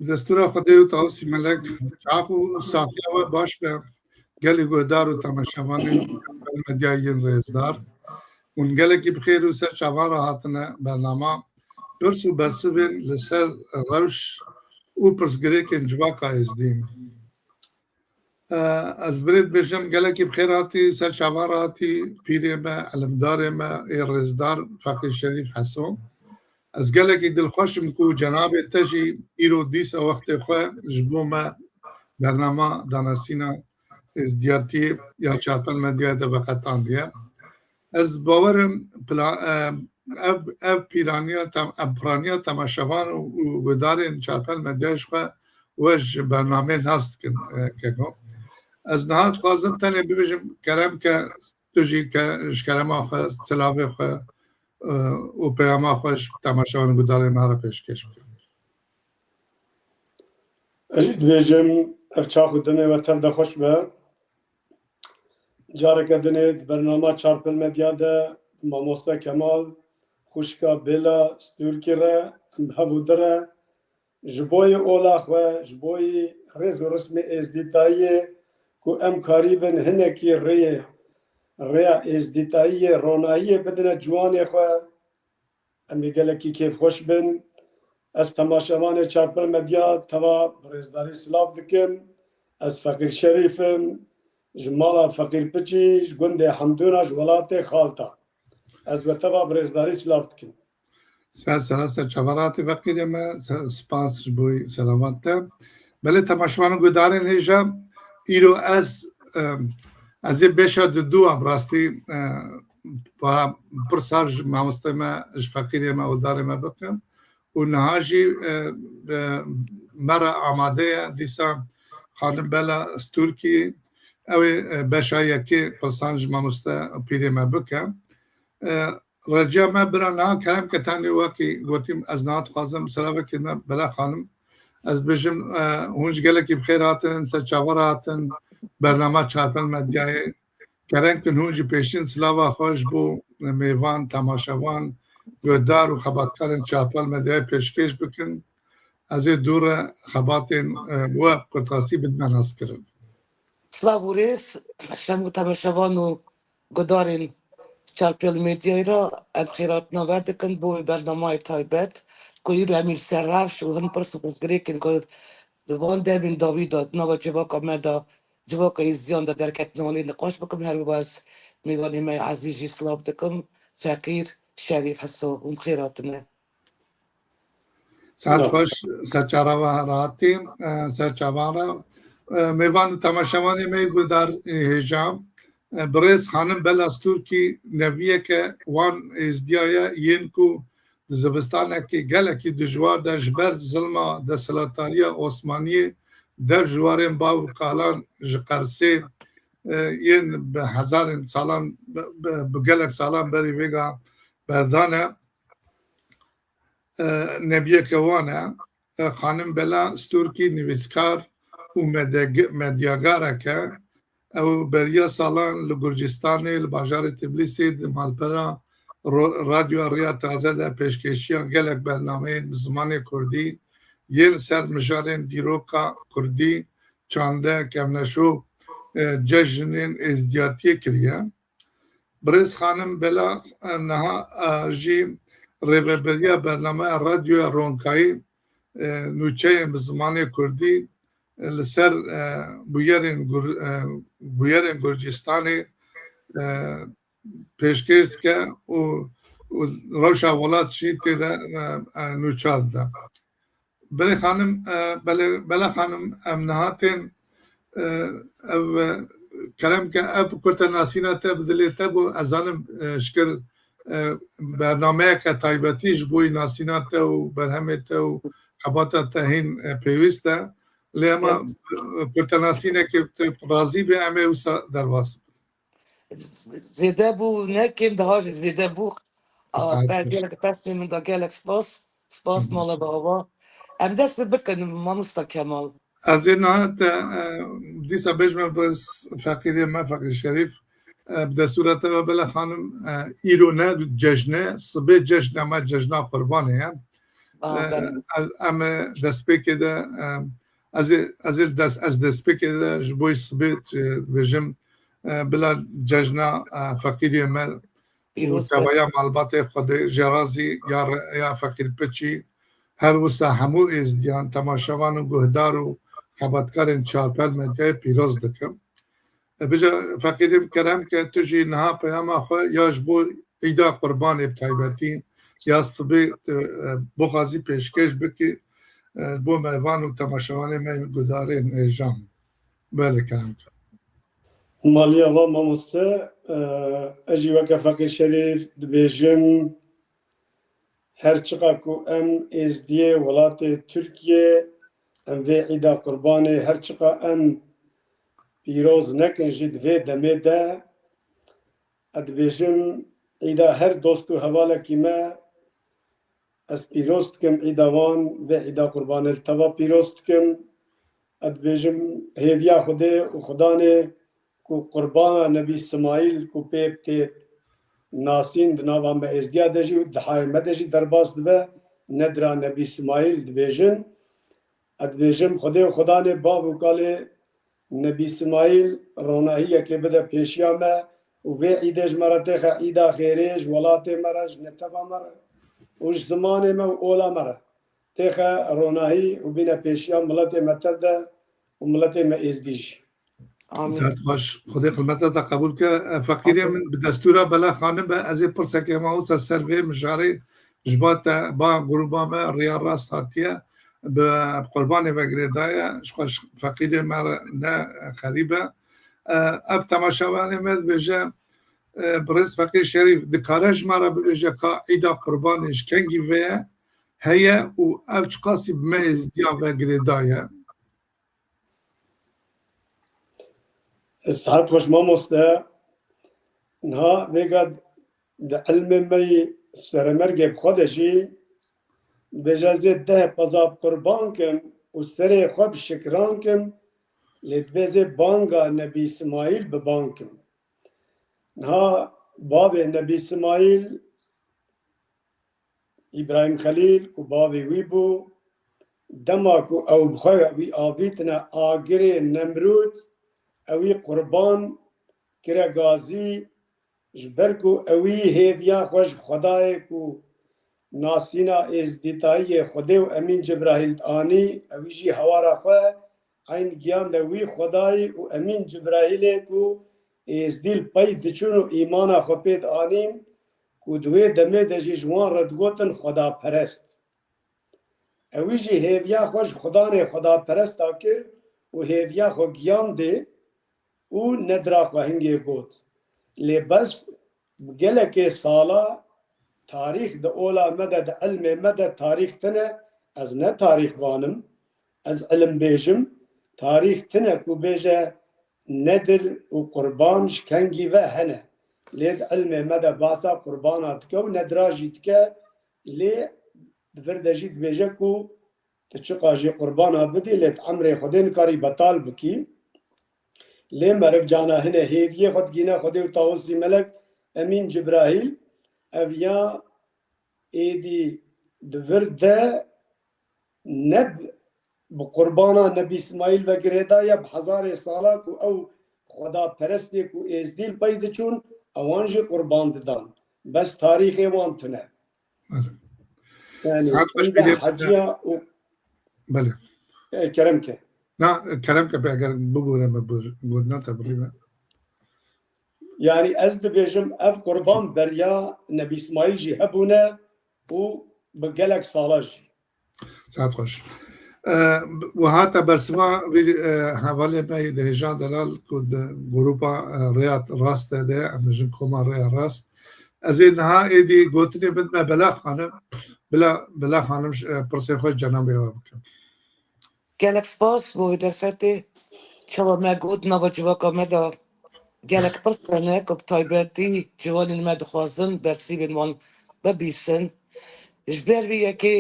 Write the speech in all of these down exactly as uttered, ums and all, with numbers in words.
Bi destûra Xwedê û Tawusî Melek, çax û saxiya we baş be. Gelî guhdar û temaşevanên medyayên rêzdar, hûn gelekî bi xêr û ser çavan re hatine bernama pirs û bersivên li ser rewş û pirsgirêkên civaka êzdî. Ez birêt bêjim, gelekî bi xêr hatî, ser çavan re hatî, pîrê me, elimdarê me, ê rêzdar Feqîr Şerîf Heso. Ez gelekî dilxweş im ku cenabê te jî îro dîsa wextê xwe ji bo me bernama danasîna êzdiyatiyê ya Çarpel Medyayê de veqetandiye. Ez bawer im pla-, e, ev, ev pîraniya tem-, ev piraniya temaşevan û, û guhdarên Çarpel Medyayê ji xwe we ji bernameyê nas dikin, e, keko. Ez niha dixwazim tenê bibêjim, kerem ke tu jî ke-, ji kerema xwe, silavê xwe, e, û peyama xwe ji temaşevan û guhdarên me re pêşkêş bike. Ez jî dibêjim, ev çax û demê we tev de xweş be. Careke dinê di bernama Çarpel Medya de mamoste Kemal, xwişka Bêla Stûrkî re em bi hev û di re ji bo yê ola xwe, ji bo yê rêz û rismê êzdîtayiyê ku em karîbin hinekî rêyê, rêya êzdîtayiyê, ronahiyê bidine ciwanê xwe, em ê gelekî kêfxweş bin. Ez temaşevanê Çarpel Medya teva bi rêzdarî silav dikim. Ez Feqîr Şerîf im, ji mala Feqîr Piçî, ji gundê Hemdûna, ji welatê Xalta. Ez we teva bi rêzdarî silav dikim. Ser sera ser çavan re hatî Feqîrê me, se-, spas ji bo selavat te. Belê temaşevan û guhdarên hêja, îro ez, em, ez ê beşa dudûa bi rastî, e, pa-, pirsa ji mamostê me, ji Feqîrê me, oldarê me bikim. Û niha jî, e, e, me re amade ye dîsa xanim Bela Stûrkî, ew ê, e, beşa yekê pirsan ji mamoste pîrê me bike. E, Reciya me bira niha kerem ke tenê wekî gotîm, ez niha dixwazim silavekê me Bela xanim. Ez dibêjim, e, hûn ji gelekî bi xêr hatin, ser çavan re hatin, bernama Çarpel Medyayê. Kerem kin hûn jî pêşîn silava xwe ji bo mêvan, temaşevan, guhdar û xebatkarên Çarpel Medyayê pêşkêş bikin. Ez ê dû re xebatên, e, we bi kurtasî bidime naskirin. Silav û rêz ji hemû temaşevan û guhdarên Çarpel Medyayê re, em xêratina we dikin bo wê bernamayê taybet ku îro em ê li ser rewş û hin pirs û pirsgirêkên ku di van demên dawî de di nava civaka me de, civaka êzdiyan de derketin holê niqaş bikim. Her wiha ez mêvanê me yê ezîz jî silav dikim, Feqîr Şerîf Heso, hûn bi xêr hatine. Saet xweş, ser çavan re hatî, e, ser çavan re. E, mêvan û temaşevanê me yê guhdar, e, hêja. E, birêz xanim Bela Stûrkî neviyeke wan êzdiya ye, yên ku di zivistanekî gelekî dijwar de ji ber zilma desthilatdariya Osmaniyê dev ji warên bav û kalan ji Qersê, e, yên bi hezarên salan, bi, bi, bi gelek salan berî vêga berdane. E, neviyeke wan e. E, xanim Bela Stûrkî nivîskar û medeg-, medyagarek e. Ew beriya salan li Gurcistanê, li bajarê Tiblîsê di malpera ro-, Radyoya Riya Taze de pêşkêşiya gelek bernameyên bi zimanê kurdî yên ser mijarên dîroka kurdî, çande, kevneşo, e, cejnên êzdiyatiyê kiriye. Birêz xanim Bela, e, niha, e, jî rêveberiya bernameya Radyoya Ronkayî, e, nûçeyên bi zimanê kurdî, e, li ser, e, bûyerên Gur-, e, bûyerên Gurcistanê, e, pêşkêş dike û, û rewşa welat jî tê de, e, e, nûça dide. Belê xanim, e, belê, Bela xanim, em niha tên, e, ev, e, kerem ke ev kurtenasîna te bi dilê te bû, ez zanim, e, ji kir, e, bernameyeke taybetî ji bo nasîna te û berhemê te û xebata te hîn, e, pêwîst e. Lê ema, e, kurtenasînekê tu razî bî, em ê wisa derbas bibin. Zêde bû, ne kêm, daha jî zêde bû. A, Estağfurullah. Ber gelek destê min de gelek spas. Spas Hı hı. mala bava. Em dest bi bikin, mamosta Kemal. Ez ê niha te, e, dîsa bêjme bi feqîrê me, Feqîr Şerîf, e, bi destûra te ve Bela xanim, e, îro ne cejne, sibê cejne me, cejna Qurbanê ye. Aha, e, belê. Em, em ê destpêkê de, e, ez ê, ez ê dest, ez destpêkê de ji bo sibê, e, dibêjim, e, bila cejna, e, feqîrê me û Pîroz be. Tebeya malbatê Xwedê jê razî ya re-, ya feqîr piçî, her wisa hemû êzdiyan, temaşevan û guhdar û xebatkarên Çarpel Medyayê pîroz dikim. E, bêje feqîrê, kerem ke tu jî niha peyama xwe ya ji bo Îda Qurbanê bi taybetî ya sibê, e, e, bixwazî pêşkêş bikî, e, bo mêvan û temaşevanê me guhdarên hêja. Belê, kerem ke. Maliya va mamoste, e, ez jî weke Feqîr Şerîf dibêjim, her çiqa ku em êzdiyê welatê Tirkiyê, em vê Îda Qurbanê, her çiqa em pîroz nekin jî di vê demê de, ez dibêjim, Îda her dost û hevalekî me, ez pîroz dikim Îda wan, vê Îda Qurbanê li te va pîroz dikim. Ez dibêjim, hêviya Xwedê û Xudanê ku qurbana Nebî Simayîl ku pê tê nasîn di nava me êzdiya de jî û dihayê me de jî derbas dibe, nedra Nebî Simayîl dibêjin. Ez dibêjim, Xwedê û Xudanê bav û kalê Nebî Simayîl ronahiyekê bide pêşiya me û vê îdê ji me re têxe îda xêrê ji welatê me re, ji neteva me re û ji zimanê me û ola me re têxe ronahî û bîne pêşiya miletê me tev de û miletê me êzdî jî. Amîn. Dest xweş, Xwedê xizmeta te qebûl ke. E, feqîrê Amin. Min bi destûra Bela Xanim be, ez ê pirsekê me wisa ser vê mijarê ji ba te, ba grûba me Riya Rast hatiye, bi qurbanê ve girêdaye, ji xwe feqîrê me re ne xerîb e. E, ev temaşevanê me dibêje, e, birêz Feqîr Şerîf dikare ji me re bibêje ka Îda Qurbanê ji kengî ve ye, heye û ev çiqasî bi me êzdiyan ve girêdaye? Sihet xweş mamoste. Niha vêga di ilmê me yî seremergê bi xwe de jî dibêje, ez ê deh pezab qurban kim û serê xwe bi şikran kim, lê dibê ez ê banga Nebî Simayîl bi bang kim. Niha bavê Nebî Simayîl, Îbrahîm Xelîl ku bavê wî bû, dema ku ew bi xwe wî avîtine agirê Nemrûd, ewî qurban kire gazî, ji ber ku ewî hêviya xwe ji Xwedayê ku nasîna êzdîtayiyê Xwedê û Emîn Cibrahîl anî, ewî jî hewara xwe eyn giyan de wî Xwedayî û Emîn Cibrahîlê ku êzdî li pey diçûn û îmana xwe pê dianîn, ku di wê demê de jî ji wan re digotin xwedaperest. Ewî jî hêviya xwe ji Xudanê xwedaperesta kir û hêviya xwe giyandê û nedira xwe hingê got. Lê bes bi gelekê sala tarîx di ola me de, di ilmê me de tarîx tine, ez ne tarîxvan im, ez ilim bêjim, tarîx tine ku bêje nedir û qurban ji kengî ve hene. Lê di ilmê me de basa qurbana dike û nedira jî dike, lê di vir de jî dibêje ku tu çiqa jî qurbana bidî, lê tu emrê Xwedê nikarî betal bikî. Lê meriv cana hine hêviyê xwe digîne Xwedê û Tawusî Melek Emîn Cibrahîl, ev ya êdî di vir de ne bi, bi qurbana Nebî Îsmaîl ve girêdaye, bi hezarê sala ku ew xwedaperestê ku êzdî li pey diçûn, ewan jî qurban didan. Bes tarîxê wan tune. Belê. Yani, Saet xweş unda bêje. Heciya û Belê. E, kerem ke. Na, kerem ke, eger bibûre me bir, gotina te birî me. Yani, ez dibêjim, ev qurban beriya Nebî Îsmaîl jî hebûne û bi gelek sala jî. Saet xweş. E, wiha te bersiva vî, e, hevalê me yê di hêja delal ku di grupa, e, Rêya Rast de, em dijin koma Rêya Rast. Ez ê niha êdî gotinê bidime Bela Xanim. Bila, Bila Xanim, e, pirsê xwe cenabê we bikin. Gelek spas bo vê derfetê. Çawa me got, nava civaka me de gelek pirs hene ku bi taybetî ciwanên me dixwazin bersîvên wan bibîsin. Ji ber vê yekê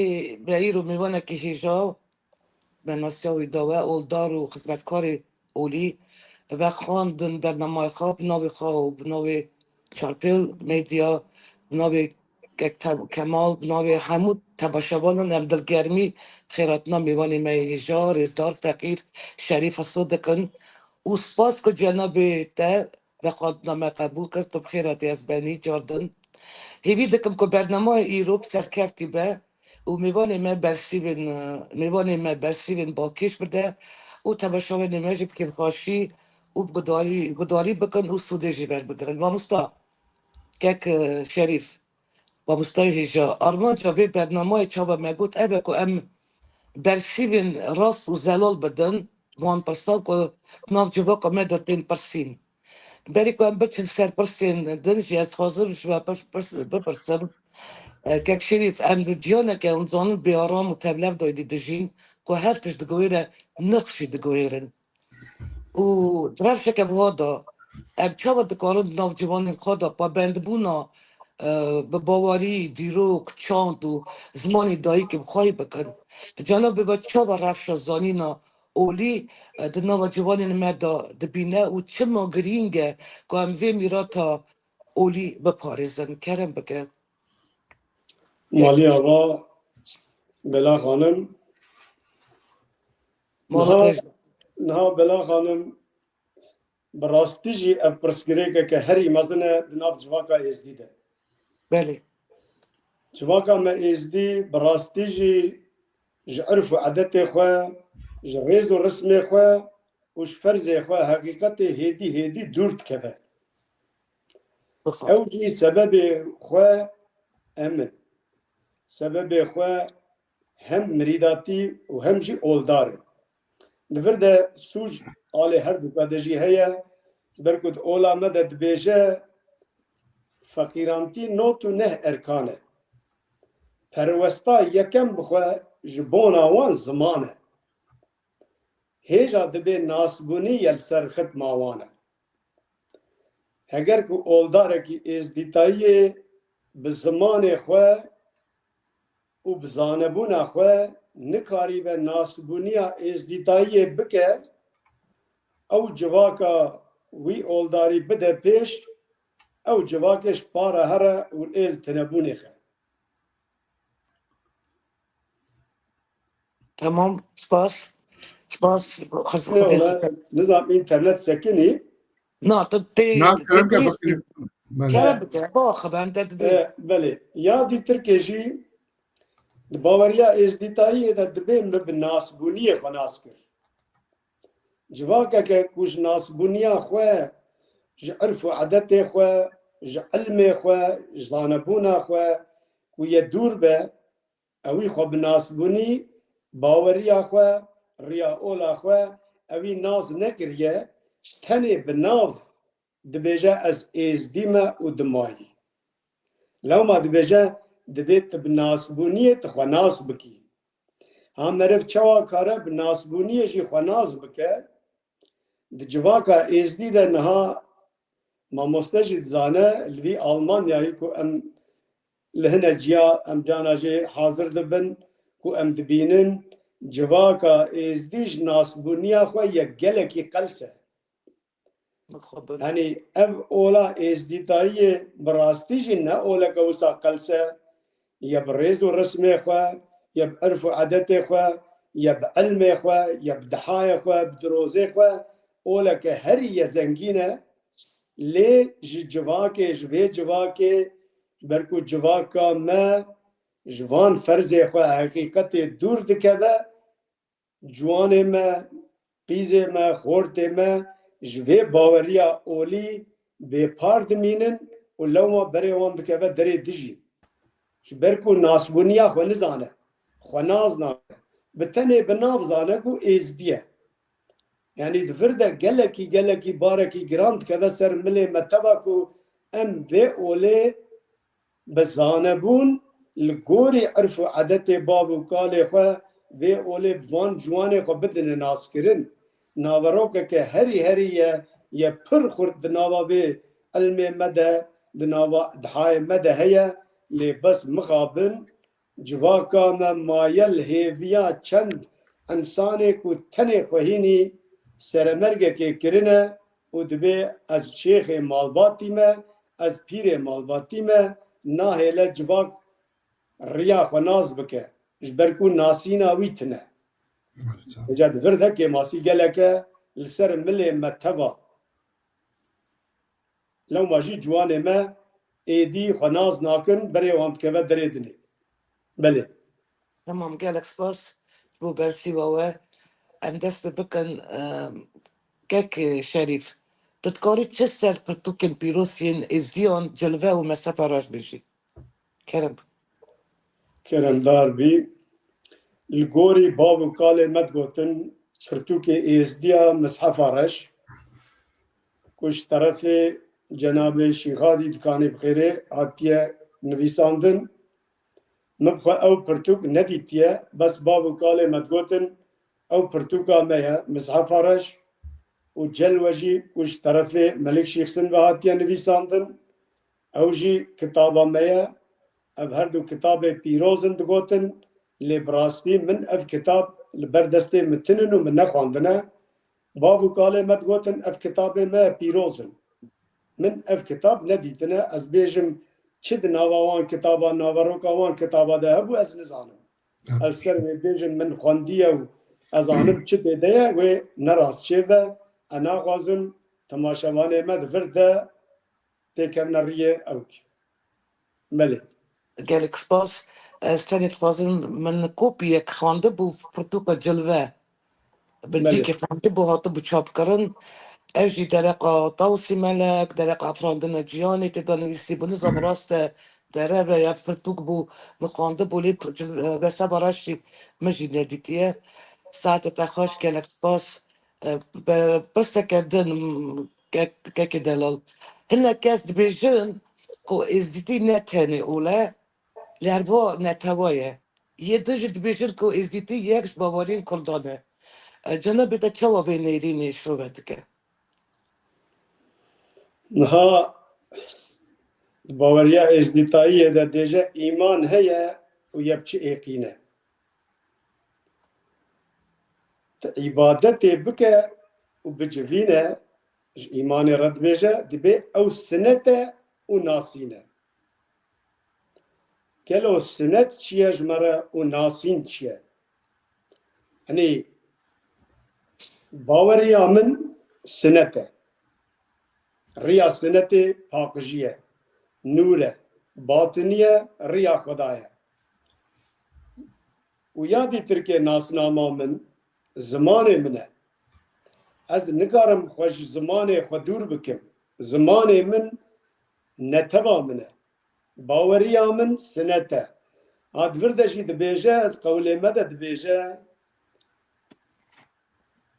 me îro mêvanekî hêja, me nasiya wî dawe, oldar û xizmetkarê olî vexwandin bernameyê xwe bi navê xwe û bi navê Çarpêl Medya, bi navê kek Te-, Kemal, bi navê hemû temaşevanan em dilgermî xêratina mêvanê me yê hêja, rêzdar Feqîr Şerîf Heso dikin û spas ku cenabê te veqatina me qebûl kir, tu bi xêr hatî, ez benî car din. Hêvî dikim ku bernameya îro bi serkeftî be û mêvanê me bersîvên, mêvanê me bersîvên balkêş bide û temaşevanê me jî bi kêfxweşî û bi gudarî, gudarî bikin û sûdê jî werbigirin. Mamosta, kek, e, Şerîf, mamostayê hêja, armanca vê bernameyê çawa me got, ev e ku em bersîvên rast û zelal bidin van pirsan ku nav civaka me de tên pirsîn. Berî ku em biçin ser pirsên din jî, ez dixwazim ji we pir-, pirs-, bipirsim. E, kek Şerîf, em di ciyaneke hûn zanin bêaram û tevlev de dijîn, ku her tişt diguhêre, nirx jî diguhêrin. Û di rewşeke wiha de em çawa dikarin di nav ciwanên xwe de pabendbûna, e, bi bawerî, dîrok, çand û zimanê dayikê bi xwe bikin? Cenabê we çawa rewşa zanîna olî, e, di nava ciwanên me de dibîne û çima girîng e ku em vê mîrata olî biparêzin? Kerem bike. Malî ava Bela Xanim. Niha, Mala te jî. Niha Bela Xanim, bi rastî jî ev pirsgirêkeke herî mezin e di nav civaka Êzdî de. Belê. Civaka me Êzdî bi rastî jî ji irf û edetê xwe, ji rêz û rismê xwe û ji ferzê xwe heqîqetê hêdî hêdî dûr dikeve. Ew jî sebebê xwe em in. Sebebê xwe hem mirîdatî û hem jî oldar in. Di vir de sûc alê her duka de jî heye, ji ber ku di ola me de dibêje, feqîrantî not û neh erkan e. Perwesta yekem bi xwe ji bona wan ziman e. Hêja dibê nasbûnî ye li ser xitma wan e. Heger ku oldarekî êzdîtayiyê bi zimanê xwe û bi zanebûna xwe nikaribe nasbûniya êzdîtayiyê bike, ew civaka wî oldarî bide pêş, ew civakê ji para here û ê li tinebûnê xe. Tamam, spas. Spas. Nizam, înternet sekinî. Na, tu tê, Na, tê kerem ke, kerem bike, bak, ben te dibê. E, belê. Ya dîtirkê jî di baweriya êzdîtayiyê de dibê min bi nasbûniyê xwe nas kir. Civakeke ku ji nasbûniya xwe, ji irf û edetê xwe, ji ilmê xwe, ji zanebûna xwe ku ye dûr be, ewî xwe bi nasbûnî, baweriya xwe, riya ola xwe, ewî nas nekiriye, tenê bi nav dibêje ez êzdî me û dimayî. Lewma dibêje, dibê tu bi nasbûniyê tu xwe nas bikî. Ha meriv çawa kare bi nasbûniyê jî xwe nas bike? Di civaka êzdî de niha mamoste jî dizane, li vî Almanyayê ku em li hine ciya em cana jê hazir dibin, ku em dibînin civaka êzdî ji nasbûniya xwe yek gelekî qels e. Mixabin. Yanî ev ola êzdîtayiyê bi rastî jî ne oleke wisa qels e, ye bi rêz û rismê xwe, ye bi irf û edetê xwe, ye bi ilmê xwe, ye bi dihayê xwe, bi dirozê xwe, oleke herî ye zengîn e, lê ji civakê, ji vê civakê, ji ber ku civaka me ji van ferzê xwe heqîqetê dûr dikeve, ciwanê me, qîzê me, xortê me ji vê baweriya olî bêpar dimînin û lewma berê wan dikeve derê dijî. Ji ber ku nasbûniya xwe nizane, xwe nas nake. Bi tenê bi nav zane ku êzdî ye. Yanî di vir de gelekî, gelekî barekî giran dikeve ser milê me teva ku em vê olê bi zanebûn li gorî irf û edetê bav û kalê xwe vê olê bi van ciwanê xwe bidine naskirin. Naverokeke herî herî ye, ye pir xurt di nava vê ilmê me de, di nava dihayê me de heye, lê bes mixabin, civaka me maye li hêviya çend însanê ku tenê xwe hînî seremergekê kirine û dibê ez şêxê malbatî me, ez pîrê malbatî me, nahêle civak riya xwe nas bike, ji ber ku nasîna wî tune. Maalesef. Hêja di vir de kêmasî gelek e li ser milê me teva. Lewma jî ciwanê me êdî xwe nas nakin, berê wan dikeve derê dinê. Belê. Tamam, gelek spas ji bo bersîva we. Em dest bi bikin, em, kek Şerîf. Tu dikarî çi ser pirtûkên pîroz yên êzdiyan, cilve û mezheba reş bêjî? Kerem. Keremdar bî. Li gorî bav û kalê me digotin, pirtûkê êzdiya Mizhefa Reş, ku ji terefê cenabê Şîxadî dikanê bi xêrê hatiye nivîsandin. Min bi xwe ew pirtûk nedîtiye, bes bav û kalê me digotin, ew pirtûka me ye, Mizhefa Reş û Celwe jî, ku ji terefê Melik Şîxsin ve hatiye nivîsandin. Ew jî kitaba me ye. Ev her du kitabê pîroz in digotin, lê bi rastî min ev kitab li ber destê min tinin û min nexwandine. Bav û kalê me digotin, ev kitabê me pîroz in. Min ev kitab nedîtine. Ez bêjim, çi di nava wan kitaba, naveroka wan kitaba de hebû, ez nizanim. Ev ser wê bêjin, min xwendiye û ez zanim çi tê de ye, wê ne rast çêbe. Ez naxwazim temaşevanê me di vir de têkevne riyê ewk. Belê. Gelek spas. Ez tenê dixwazim, min kopiyek xwendibû, pirtûka Cilve. Belê. Bincîkê xwendibû, hatibû çapkirin. Ev jî dereqa Tawsî Melek, dereqa Afirandina Ciyanê tê de nivîsîbû. Nizam rast e, dereve ya pirtûk bû, min xwendibû, lê cil-, Mezheba Reş jî min jî nedîtiye. Saete te xweş, gelek spas. E, be-, pirseke din, kek-, kekê delal. Hinek kes dibêjin ku êzdîtî ne tenê ol e, lê her va netewa ye. Yê din jî dibêjin ku êzdîtî yek ji baweriyên kurdan e. E, cenabê te çawa vê nêrînê şove dike? Niha di baweriya êzdîtayiyê de dêje, îman heye û yê bi çi êqîne. Tu îbadetê bike û bicivîne, ji îmanê re dibêje, dibê ew sinet e û nasîn e. Gelo sinet çi ye ji me re û nasîn çi ye? Yanî baweriya min sinet e. Riya sinetê paqijî ye, nûr e, batinî ye, riya Xweda ye. Û ya dîtirkê nasnama min zimanê min e. Ez nikarim xwe ji zimanê xwe dûr bikim. Zimanê min netewa min e. Baweriya min sinet e. Hat vir de jî dibêje, di qewlê me de dibêje,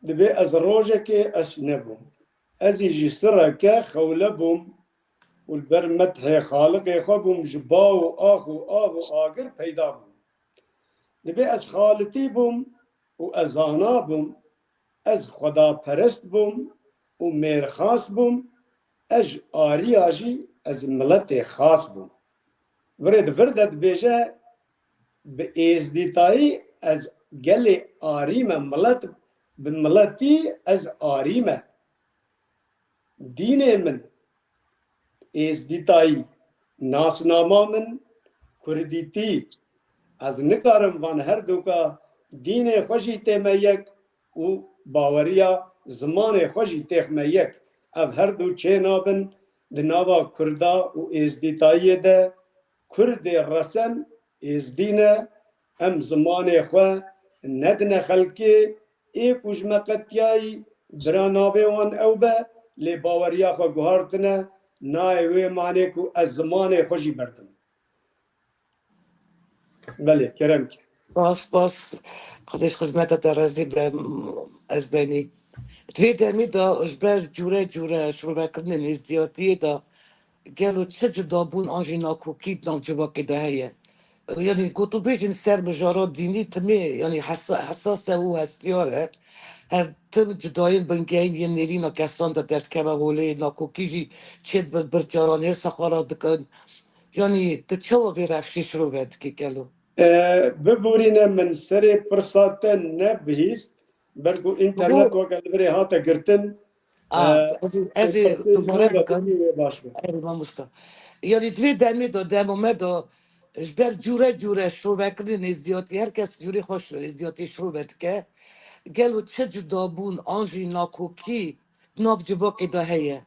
dibê ez rojekê ez nebûm. Ez î jî sireke xewle bûm û li ber methê Xaliqê xwe bûm, ji ba û ax û av û agir peyda bûm. Dibê ez xalitî bûm û ez zana bûm, ez xwedaperest bûm û mêrxas bûm, ez ji ariya jî ez miletê xas bûm. Virê di vir de dibêje, bi êzdîtayî ez gelê arî me, milet, bi miletî ez arî me. Dînê min êzdîtayî, nasnama min kurdîtî. Ez nikarim van her duka dînê xwe jî tême yek û baweriya zimanê xwe jî têxme yek. Ev her du çê nabin di nava kurda û êzdîtayiyê de. Kurdê resen êzdî ne, em zimanê xwe nedine xelkê, ê ku ji me qetiyayî bira navê wan ew be, lê baweriya xwe guhartine, nayê wê manê ku ez zimanê xwe jî berdim. Belê, kerem ke. Spas, spas. Xwedê ji xizmeta te razî be, ez benî. Di vê demî de ji ber cûre cûre şirovekirinên êzdiyatiyê de gelo çi cudabûn an jî nakokî di nav civakê de heye? Yanî gotûbêjên ser mijara dînî timê, yanî hesa-, hesas e û hestiyar e. Her tim cudayên bingehîn yên nêrîna kesan de derdikeve holê, nakokî jî çêdibe bircaran, hêrsa xwe radikin. Yanî tu çawa vê rewşê şirove dikî gelo? E, biborîne min serê pirsa te nebihîst, ber ku înternet weke li virê hate girtin. A, e, ez ê, ez ê dubare bikim. Wê baş be. Erê mamosta. Yanî di vê demê de, dema me de ji ber cûre cûre şirovekirin êzdiyatî, her kes cûrê xwe şi-, êzdiyatî şirove dike. Gelo çi cudabûn an jî nakokî di nav civakê de heye?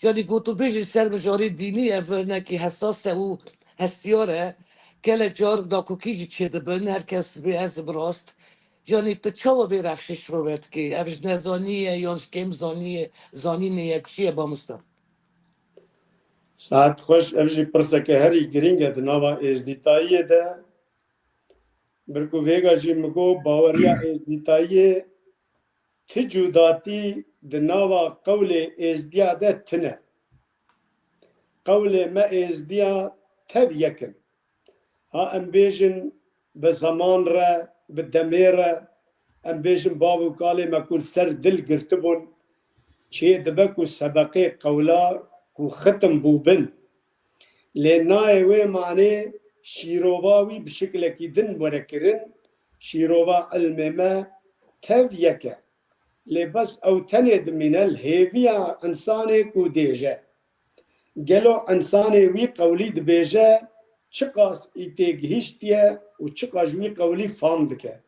Yanî gotûbêj ji ser mijarê dînî ev hinekî hesas e û hestiyar e. Gelek car nakokî jî çêdibin, her kes dibê ez im rast. Yanî tu çawa vê rewşê şirove dikî? Ev ji nezanî ye yan ji kêm zanî ye, zanînê ye, çi ye mamoste? Saet xweş, ev jî pirseke herî girîng e di nava êzdîtayiyê de. Bir ku vêga jî min got, baweriya êzdîtayiyê ti cudatî di nava qewlê êzdiya de tune. Qewlê me êzdiya tev yek in. Ha em bêjin bi zeman re, bi demê re, em bêjin bav û kalê me ku li ser dil girtibûn, çê dibe ku sebeqê qewla ku xitim bûbin. Lê nayê wê manê şîrova wî bi şiklekî din were kirin, şîrova ilmê me tev yek e. Lê bes ew tenê dimîne li hêviya însanê ku dêje. Gelo însanê wî qewlî dibêje, çiqas î têgihîştiye û çiqas ji wî qewlî fam dike?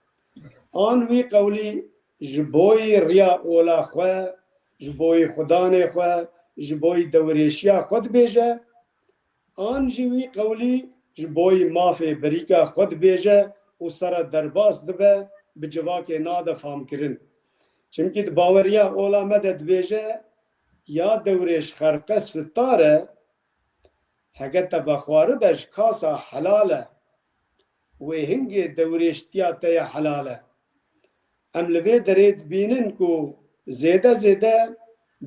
An wî qewlî ji boyî riya ola xwe, ji boyî xudanê xwe, ji boyî dewrêşiya xwe dibêje, an jî wî qewlî ji boyî mafê berîka xwe dibêje û sere derbas dibe, bi civakê nade famkirin. Çimkî di baweriya ola me de dibêje, ya dewrêş xerqe sitar e, heke te vexwaribe ji kasa helal e, wê hingê dewrêştiya te ya helal e. Em li vê derê dibînin ku zêde zêde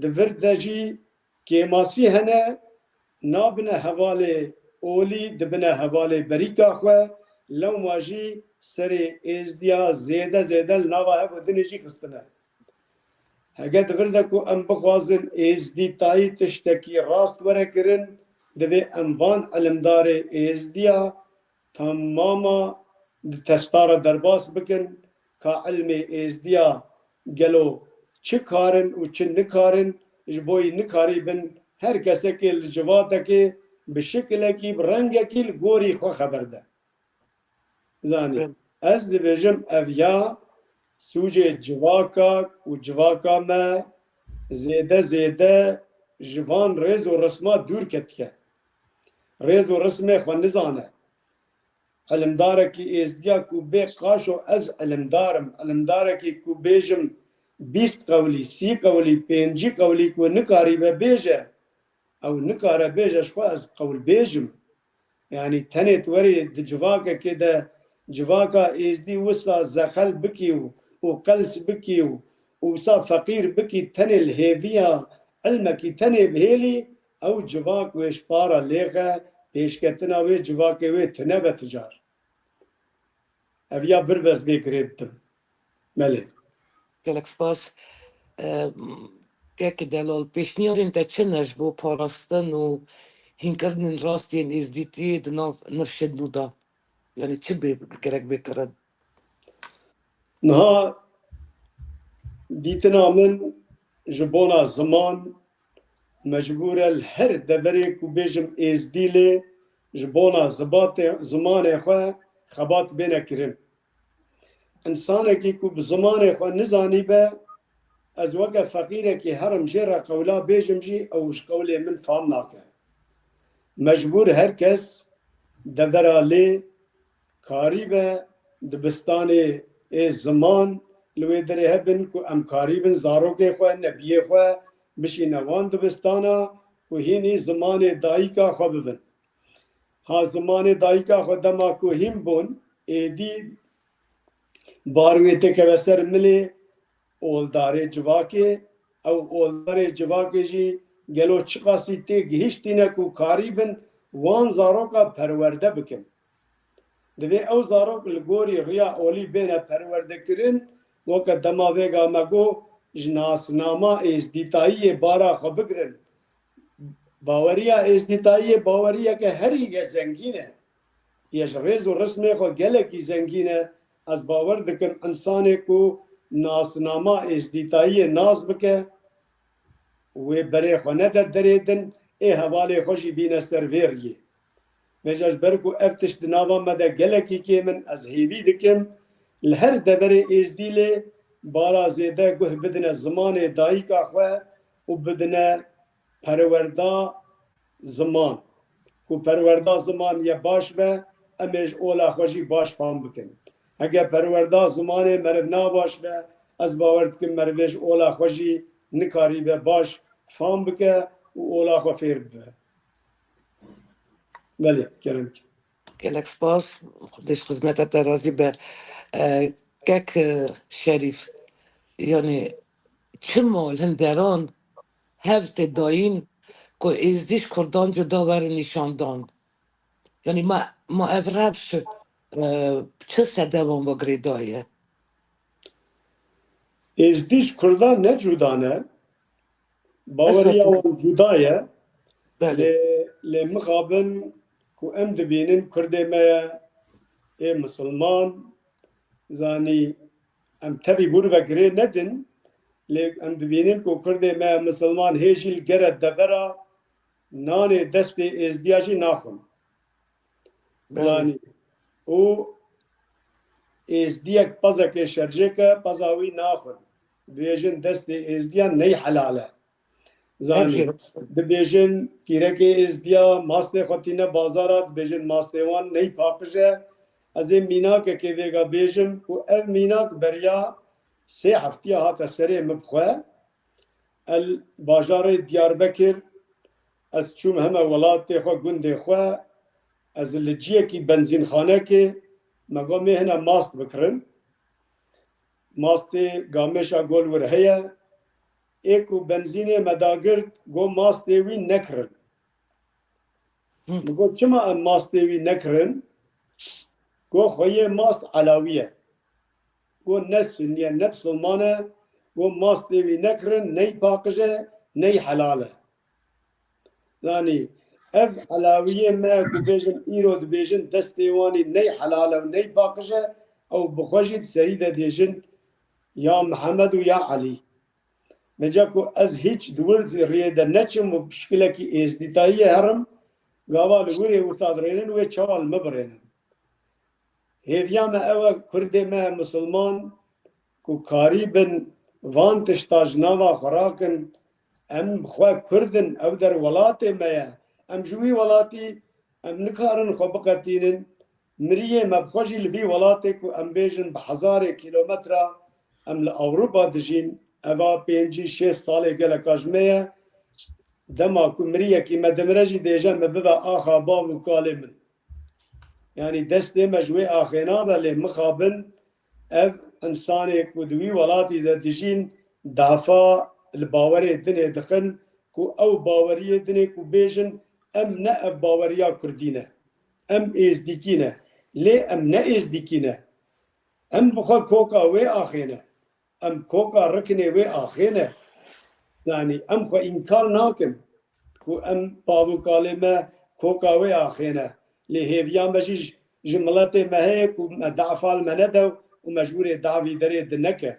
di vir de jî kêmasî hene, nabine hevalê olî, dibine hevalê berîka xwe, lewma jî serê êzdiya zêde zêde li nava hev û dinê jî xistine. Heke di vir de ku em bixwazin êzdîtayî tiştekî rast were kirin, divê em van ilimdarê êzdiya temama di testa re derbas bikin, ka ilmê êzdiya gelo çi karin û çi nikarin, ji bo yî nikarîbin her kesekê li civatekê bi şikilekî, bi rengekî li gorî xwe xeber de. Zanî, ez dibêjim ev ya sûcê civaka û civaka me zêde zêde ji van rêz û risma dûr ketike. Rêz û rismê xwe nizane. Ilimdarekî êzdiya ku bê qaşo ez ilimdar im, ilimdarekî ku bêjim bîst qewlî, sî qewlî, pêncî qewlî ku nikarîbe bêje, ew nikare bêje ji xwe ez qewlbêj im. Yanî tenê tu werî di civakekê de civaka êzdî wisa zexel bikî û, û qels bikî û, û wisa feqîr bikî, tenê li hêviya ilmekî tenê bihêlî, ew civak wê ji para lêxe, pêşketina wê civakê wê tune be ti car. Ev ya bir ez vê girê didim. Belê. Gelek spas. Em, Kekê Delal, pêşniyarên te çi ne ji bo parastin û hînkirinên rast yên êzdîtiyê di nav nifşên nû de? Yanî çi bê gerek bê kirin? Niha dîtina min ji bona ziman mecbûr e li her deverê ku bêjim êzdî lê ji bona zibatê, zimanê xwe xebat bêne kirin. Însanekî ku bi zimanê xwe nizanîbe, ez weke feqîrekî herim jê re qewla bêjim jî ew ji qewlê min fam nake. Mecbûr her kes devera lê karîbe dibistanê ê ziman li wê derê hebin ku em karîbin zarokê xwe, nebiyê xwe bişîne wan dibistana ku hînî zimanê dayika xwe bibin. Ha zimanê dayika xwe dema ku hîn bûn, êdî bar wê têkeve ser milê oldarê civakê, ew oldarê civakê jî gelo çiqasî tê gihiştîne ku karîbin wan zaroka perwerde bikin. Divê ew zarok li gorî riya olî bêne perwerdekirin, weke dema vêga me got, ji nasnama êzdîtayiyê bara xwe bigirin. Baweriya êzdîtayiyê baweriyeke herî ye zengîn e. Ye ji rêz û rismê xwe gelekî zengîn e. Ez bawer dikim, însanê ku nasnama êzdîtayiyê nas bike, wê berê xwe nede derê din, ê hevalê xwe jî bîne ser vê riyê. Vêca ji ber ku ev tişt di nava me de gelekî kêm in, ez hêvî dikim li her deverê Êzdî lê bara zêde guh bidine zimanê dayika xwe û bidine perwerda ziman. Ku perwerda ziman ye baş be, em ê ji ola xwe jî baş fam bikin. Heke perwerda zimanê meriv nabaş be, ez bawer dikim merivê ji ola xwe jî nikarîbe baş fam bike û ola xwe fêr bibe. Belê, kerem. Gelek spas, Xwedê ji xizmeta te razî be. E, kek, e, Şerîf, yanî çima li hunderan hev tê dayîn ku Êzdî ji Kurdan cuda werin nîşandan? Yanî ma, ma ev rev çi, e, çi sedevan ve girêdayî ye? Êzdî ji Kurdan ne cuda ne. Baweriya wan cuda ye. Belê. Lê, lê mixabin ku em dibînin Kurdê me ye, ê misilman, zanî em tevî bûr ve girê nedin, lê em dibînin ku Kurdê me misilman hê jî li gere devera nanê destê Êzdiya jî naxwin. Belê. Zanî. Û Êzdiyek pezekê şerjê ke, peza wî naxwin. Dibêjin destê Êzdiyan ney helal e. Zanî. Ev jî rast e. Dibêjin pîrekê Êzdiya mastê xwe tîne bazara, dibêjin mastê wan ney paqij e. Ez ê mînakekê vêga bêjim ku ev mînak beriya sê heftiya hate serê min bi xwe. El bajarê Diyarbekir, ez çûm heme welatê xwe, gundê xwe, ez li ciyekî benzînxanekê me got, "Mê hine mast bikirin." Mastê gamêşa gol wir heye. Ê ku benzînê me dagirt, got, "Mastê wî nekirin." Hı. Min got, "Çima em mastê wî nekirin?" Got, "Xweyê mast elawî ye." Got, "Ne sunî ye, ne bisilman e." Got, "Mastê wî nekirin, ney paqij e, ney helal e." Yanî ev elawiyê me ku bêjin îro dibêjin destê wanî ney helal e û ney paqij e, ew bi xwe jî di serî de dêjin ya Mihemed û ya Elî. Meca ku ez hîç di wir riyê de neçim û bi şikilekî êzdîtayiyê herim, gava li wir ê wisa dirênin wê çawa li min birênin. Hêviya me ew e, Kurdê me misilman ku karî bin van tişta ji nava xwe rakin, em xwe Kurd in, ew der welatê me ye. Em ji wî welatî, em nikarin xwe biqetînin. Miriyê me bi xwe jî li vî welatê ku em bêjin bi hezarê kîlometra em li Ewropa dijîn, eva pêncî şêst salê geleka ji me ye. Dema ku miriyekî me dimire jî dêje, "Me bibe axa bav û kalê min." Yanî destê me ji wê axê nabe, lê mixabin ev însanê ku di wî welatî de dijîn, dafa li bawerê dinê dixin ku ew baweriyê dinê ku bêjin, "Em ne ev baweriya kurdî ne. Em êzdîkî ne." Lê em ne êzdîkî ne. Em bi xwe koka wê axê ne. Em koka riknê wê axê ne. Yanî em xwe înkar nakin ku em bav û kalê me koka wê axê ne. Lê hêviya me jî ji, ji miletê me heye ku me dafa li me nede û mecbûrê davî derê di neke.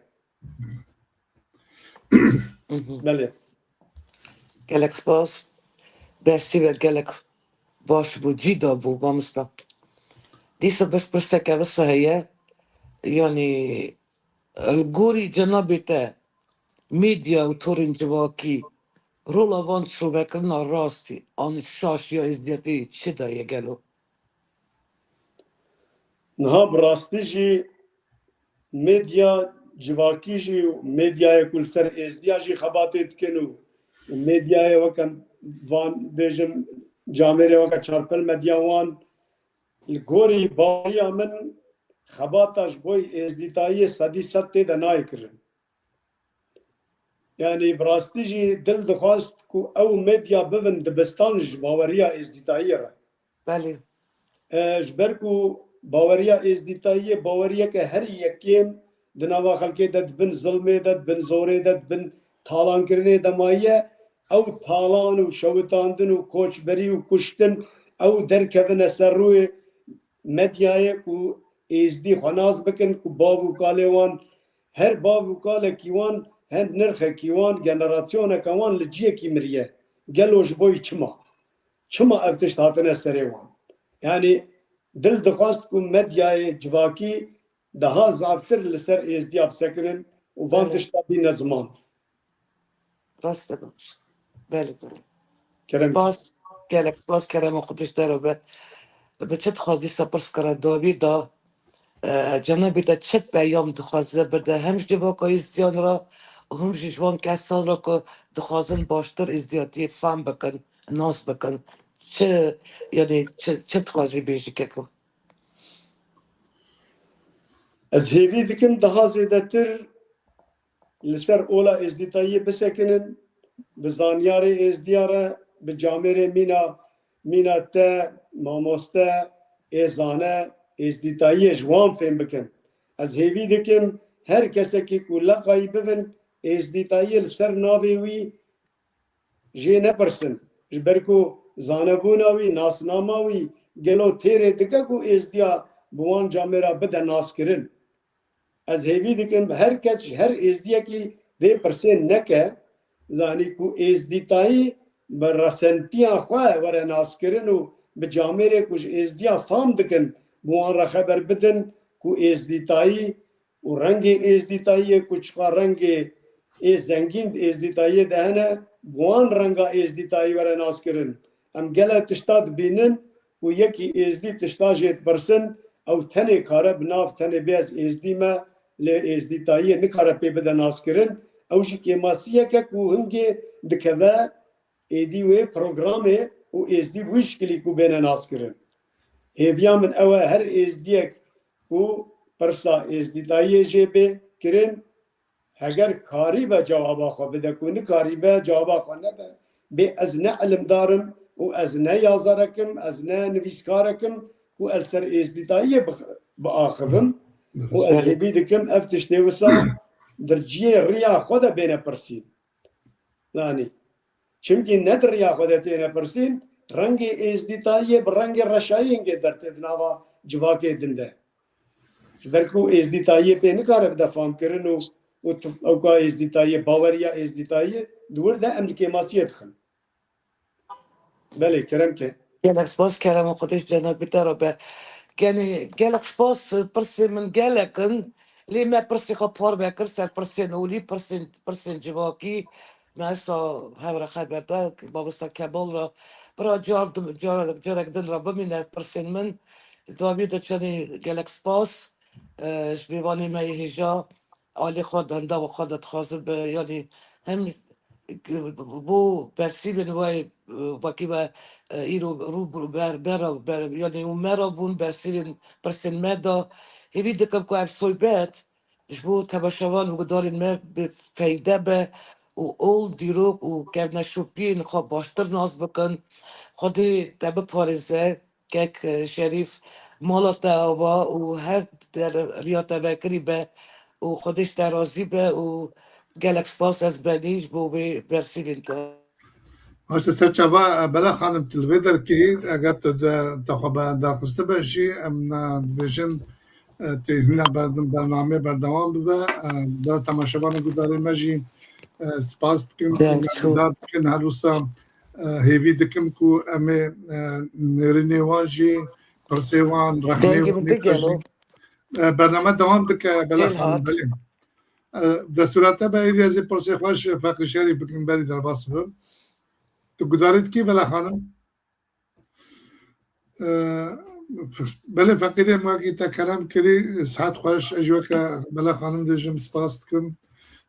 Belê. Gelek spas. Dersî ve gelek baş bû, cî da bû, mamosta. Dîsa bes pirseke wisa heye, yanî, li gorî cenabê te, medya û torên civakî, rola van şovekirina rastî an şaş ya êzdiyetê çi daye gelo? Niha bi rastî jî medya civakî jî û medyayê ku li ser êzdiya jî xebatê dikin û, û medyayê weke van bêjim camêrê weke Çarpel Medya wan li gorî baweriya min xebata ji bo êzdîtayiyê sedî sed tê de nayê kirin. Yanî bi rastî jî dil dixwast ku ew medya bibin dibistan ji baweriya êzdîtayiyê re. Belê. E, ji ber ku baweriya êzdîtayiyê baweriyeke herî yekêm di nava xelkê de, di bin zilmê de, di bin zorê de, di bin talankirinê de maye, ew talan û şewitandin û koçberî û kuştin, ew derkevine ser rûyê medyayê ku êzdî xwe nas bikin, ku bav û kalê wan, her bav û kalekî wan, her nirxekî wan, generasyoneke wan li ciyekî miriye. gelo ji bo çima? Çima ev tişt hatine serê wan? Yanî dil dixwast ku medyayê civakî daha zaftir li ser êzdiya bisekinin û van Belê. tişta bîne ziman. Rast e baş. Belê, belê. Kerem. Spas, gelek spas, Kerem û Qudîş dero be. Bi çi dixwazî se pirs kira dawî da, e, cenabî te çi peyam dixwaze bide hem ji civaka êzdiyan re û him jî ji van kesan re ku dixwazin baştir êzdiyatiyê fam bikin, nas bikin. Çi, yanî çi, çi dixwazî bêjî kekim? Ez hêvî dikim daha zêdetir li ser ola êzdîtayiyê bisekinin, bi zanyarê êzdiya re, bi camêrê mîna, mîna te, mamoste, ê zane, êzdîtayiyê ji wan fêm bikin. Ez hêvî dikim her kesekî ku leqayî bibin, êzdîtayiyê li ser navê wî jê nepirsin. Ji ber ku zanebûna wî, nasnama wî gelo têrê dike ku êzdiya bi wan camêra bide naskirin. Ez hêvî dikim her kes ji her êzdiyekî vê pirsê neke, zanî ku êzdîtayî bi resentiya xwe were naskirin û bi camêrê ku ji êzdiya fam dikin, bi wan re xeber bidin ku êzdîtayî û rengê êzdîtayiyê ku çiqa rengê ê zengîn di êzdîtayiyê de hene, bi wan renga êzdîtayî were naskirin. Em gelek tişta dibînin ku yekî êzdî tişta jê dipirsin, ew tenê kare bi nav tenê bê ez êzdî me, lê êzdîtayiyê nikare pê bide naskirin. Ew jî kêmasiyeke ku hingê dikeve êdî wê programê û êzdî bi wî şikilî ku bêne naskirin. Hêviya min ew e, her êzdiyek ku pirsa êzdîtayiyê jê bê kirin, heger karîbe cewaba xwe bide, ku nikarîbe cewaba xwe nede, bê ez ne ilimdar im û ez ne yazarek im, ez ne nivîskarek im ku ez ser êzdîtayiyê bix-, biaxivim û ez hêvî dikim ev tiştê wisa di ciyê riya xwe de bêne pirsîn. Yanî, çimkî ne di riya xwe de têne pirsîn, rengê êzdîtayiyê bi rengê reşayî hingê dertê di nava civakê din de. Ji ber ku êzdîtayiyê pê nikare bide famkirin û, û tu-, ewka êzdîtayiyê, baweriya êzdîtayiyê di wir de em di kêmasiyê dixin. Belê, kerem ke. Gelek spas, Kerem û Xwedê ji cenabî te re be. Genî, gelek spas, pirsê min gelek in. Lê me pirsê xwe parve kir ser pirsên olî, pirsên, pirsên civakî. Me esa hev re xeber da, mamosta Kemal re. Bira car din, car, carek din re bimîne pirsên min. Dawî de çenî gelek spas. E, ji mêvanê me yê hêja alê xwe de, endamê xwe de dixwazim bi, yanî hem bo bersîvên we, e, wekî we, e, îro rû ber, ber, ber, yanî û me re bûn bersîvên pirsên me da. Hêvî dikim ku ev sohbet ji bo temaşevan û gudarên me bi feyde be û ol, dîrok û kevneşopiyên xwe baştir nas bikin. Xwedê te biparêze. Kek, e, Şerîf, mala te ava û her der riya te vekirî be û Xwedê ji te razî be û gelek spas ez benî ji bo wê bersîvên te. Baş e, ser çava, e, Bela Xanim, tu li vê derkî, eger tu de, te xwe be-, derxistibî jî, em, e, dibêjin, e, tu hîna ber-, bernameyê berdewam bibe, e, bera temaşevan û gudarê me jî, e, spas dikim, Deng çû. Minnetdar dikin her wisa. E, hêvî dikim ku em ê, e, nêrînê wan jî, pirsê wan, rexnê Dengê wan, min nêka digelo. Jî. E, bername dewam dike, Bela Xanim, belê. E, destûra te be, êdî ez ê pirsê xwe ji Feqî Şerîf bikim, berî derbas bibim. Tu gudarî dikî, Bela Xanim? E, belê Feqîrê, me wekî te kerem kirî, saet xweş, ez jî weke Bela Xanim dibêjim, spas dikim.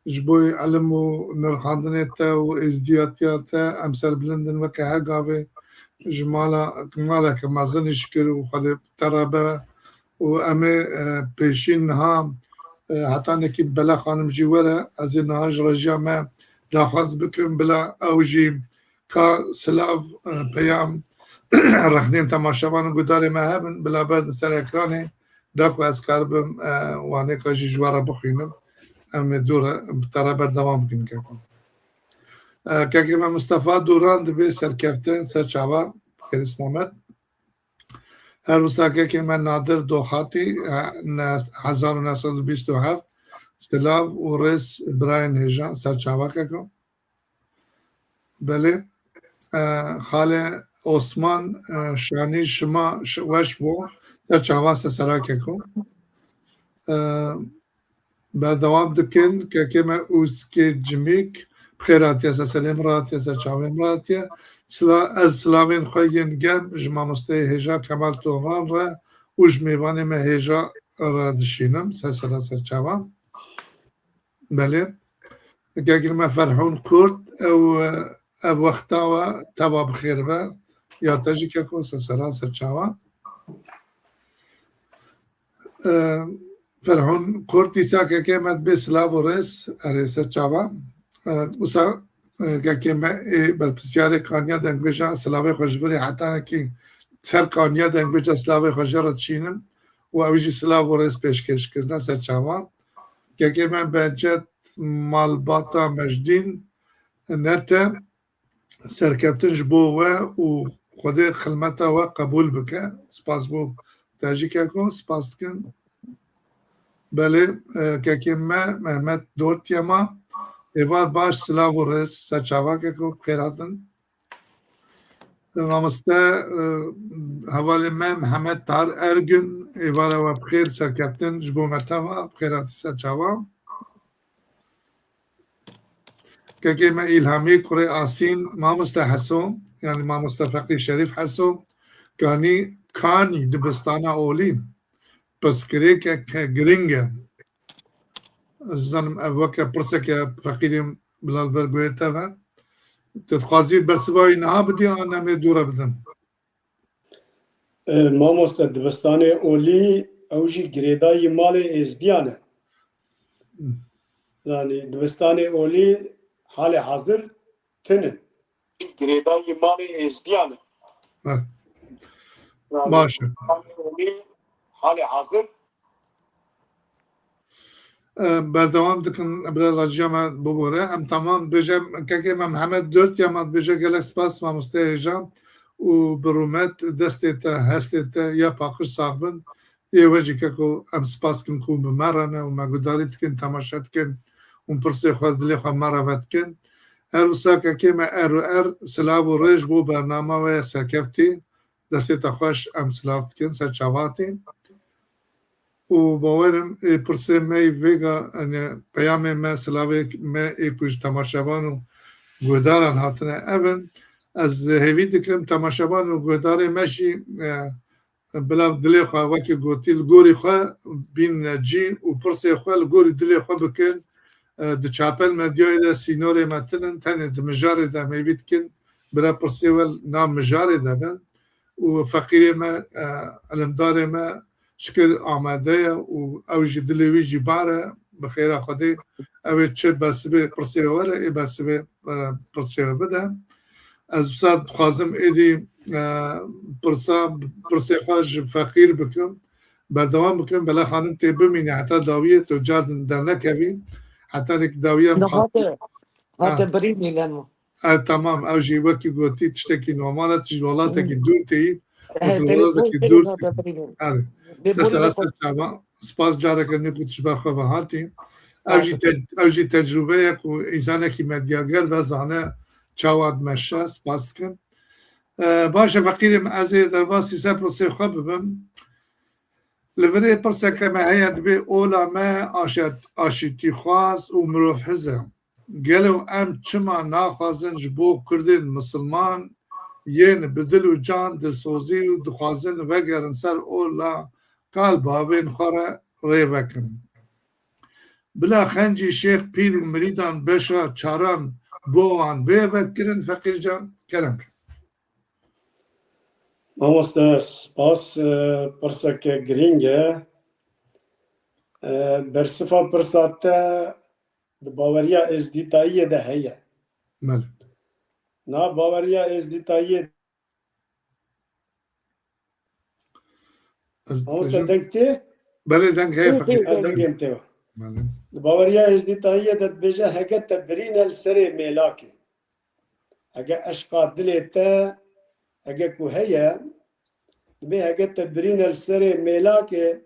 Ji bo elim û nirxandinê te û êzdiyatiya te em serbilind in weke her gavê ji mala, maleke mezin jî kir û Xwedê te re be û em ê, e, pêşî niha, e, heta nekî Bela Xanim jî were, ez ê niha ji rejiya me daxwaz bikim bila ew jî ka silav, e, peyam rexnên temaşevan û gudarê me hebin, bila berdin ser ekranê, da ku ez karibim, e, wanêka jî ji we re bixwînim. Em ê dû re, bi te re berdewam bikin, keko. E, kekê me Mustafa Duran dibê serkeftin, ser çava, xêr û selamet. Her wisa kekê me Nadir Doxatî, e, ne-, hezar û neh sed û bîst û heft, silav û rêz birayên hêja, ser çava, keko. Belê. e, Xalê Osman, e, Şanî, şima ş-, weş bû. Ser çava, ser sera keko. E, berdewam dikin. Kekê me Ûskê Cimîk, bi xêr hatiye, ser serê min re hatiye, ser çavê min re hatiye. Sila-, ez silavên xwe yên germ ji mamosteyê hêja Kemal Toran re û ji mêvanê me hêja re dişînim. Ser sera, ser çava. Belê. Kekê me Ferhûn Kurt, ew, ev wexta we teva bi xêr be. Ya te jî keko, ser sera, ser çava. E, Ferhûn Kurt, dîsa kekê me dibê silav û rêz, erê, ser çava. E, wisa, e, kekê me ê berpirsiyarê kaniya dengbêja silavê xwe ji vir ê hetanekî ser kaniya dengbêja silavê xwe jê re dişînim û ew jî silav û rêz pêşkêş kirine, ser çava. Kekê me Behcet Malbata Mejdîn, nerte, serkeftin ji bo we û Xwedê xilmeta we qebûl bike. Spas bo te jî keko, spas dikin. Belê, e, kekê me Mehmet Dortyema, êvar baş, silav û rêz, ser çava keko, bi xêr hatin. Mamoste, e, hevalê me Mihemed Tahir Ergün, êvara we bi xêr, serkeftin ji bo me teva, bi xêr hatî, ser çava. Kekê me Îlhamî, kurê Asîn, mamoste Heso, yanî mamoste Feqî Şerîf Heso, kanî, kanî dibistana olî, pirsgirêkeke giring e. Ez zanim ev weke pirseke feqîrê bila li ber guhê te ve. Tu dixwazî bersiva wî niha bidî, an em ê dû re bidin? E, mamoste, dibistanê olî ew jî girêdayî malê êzdiyan e. Hı. Yanî dibistanê olî halê hazir tune. Girêdayî malê êzdiyan e. Hı. Yanî baş e. Dibistanê olî halê hazir E, berdewam dikin, bira raciya me bibore. Em tamam, bêje, kekê me Mihemed Dört ya me dibêje, gelek spas, mamoste hêja û bi rûmet, destê te, hestê te ya paqij sax bin. Yê we jî keko em spas kin ku bi me re ne û me guhdarî dikin, temaşe dikin û pirsê xwe, dilê xwe me re vedikin. Her wisa kekê me Er û Er, silav û rêj bo bernama we ya serkeftî. Destê te xweş, em silav dikin, ser çavatî. Û bawerim, ê, pirsê me yê vêga, yani, peyamê me, silavê me ê ku ji temaşevan û guhdaran hatine ev in. Ez hêvî dikim temaşevan û guhdarê me jî, e, bila dilê xwe, wekî gotî, li gorî xwe bînine cî û pirsê xwe li gorî dilê xwe bikin. E, di çapel medyayê de sînorê me tinin, tenê di mijarê de em hêvî dikin, bira pirsê we nav mijarê de bin. Û feqîrê me, e, ilimdarê me şikir amade ye û ew jî dilê wî jî bar e, bi xêra Xwedê ew ê çi bersivê pirsê we were, ê bersivê, e, pirsê we bide. Ez wisa dixwazim êdî, e, pirsa, pirsê xwe ji feqîr bikim, berdewam bikim, bela xanim tê bimîne heta dawiyê tu car din dernekevî, heta nek dawiya Niha te, ha, ha, te birînî leno. E, tamam, ew jî wekî gotî tiştekî normal e, tu ji welatekî Hmm. dûr têyî, û Eh, tu telefon welatekî kir dûr hata têyî. Birînî. Erê. Bê Ser sera bolê ser çava. Spas careke nê ku tu ji ber xwe ve hatî. Ew jî Sağ ol. Te-, ew jî tecrûbe ye ku însanekî medyager ve zane çawa dimeşe, spas dikim. E, baş e feqîrê min, ez ê derbasî ser pirsê xwe bibim. Li virê pirseke me heye, dibê ola me aşet-, aşîtîxwaz û mirovhiz e. Gelo em çima naxwazin ji bo Kurdên misilman yên bi dil û can dilsozî û dixwazin vegerin ser ola kal bavên xwe re rê vekin? Bila xencî şêx, pîr û mirîdan beşa çaran bo wan bê vedkirin, feqîr can, kerem ke. Mamoste, spas, e, pirseke girîng e. E, bersiva pirsa te di baweriya êzdîtayiyê de heye. Belê. Na baweriya êzdîtayiyê Ez Mamoste, dibêjim, deng tê? Belê, deng heye, Tê, tê, feqîr. Ha, deng. Dengê min tê. Belê. Di baweriya êzdîtayiyê de dibêje, hege te birîne li serê mêlakê. Hege eşqa dilê te, hege ku heye, dibê hege te birîne li serê mêlakê,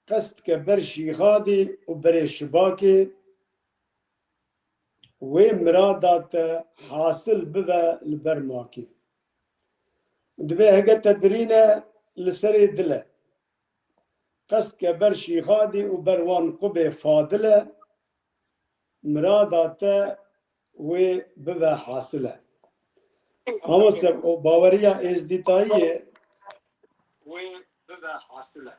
qest bike ber şîxadî û berê şibakê, wê mirada te hasil bibe li ber makî. Divê hege te birîne li serê dil e. Qest ke ber Şîxadî û ber wan qubê fadil e, mirada te wê bibe hasil e. Mamoste, o baweriya êzdîtayiyê wê bibe hasil e.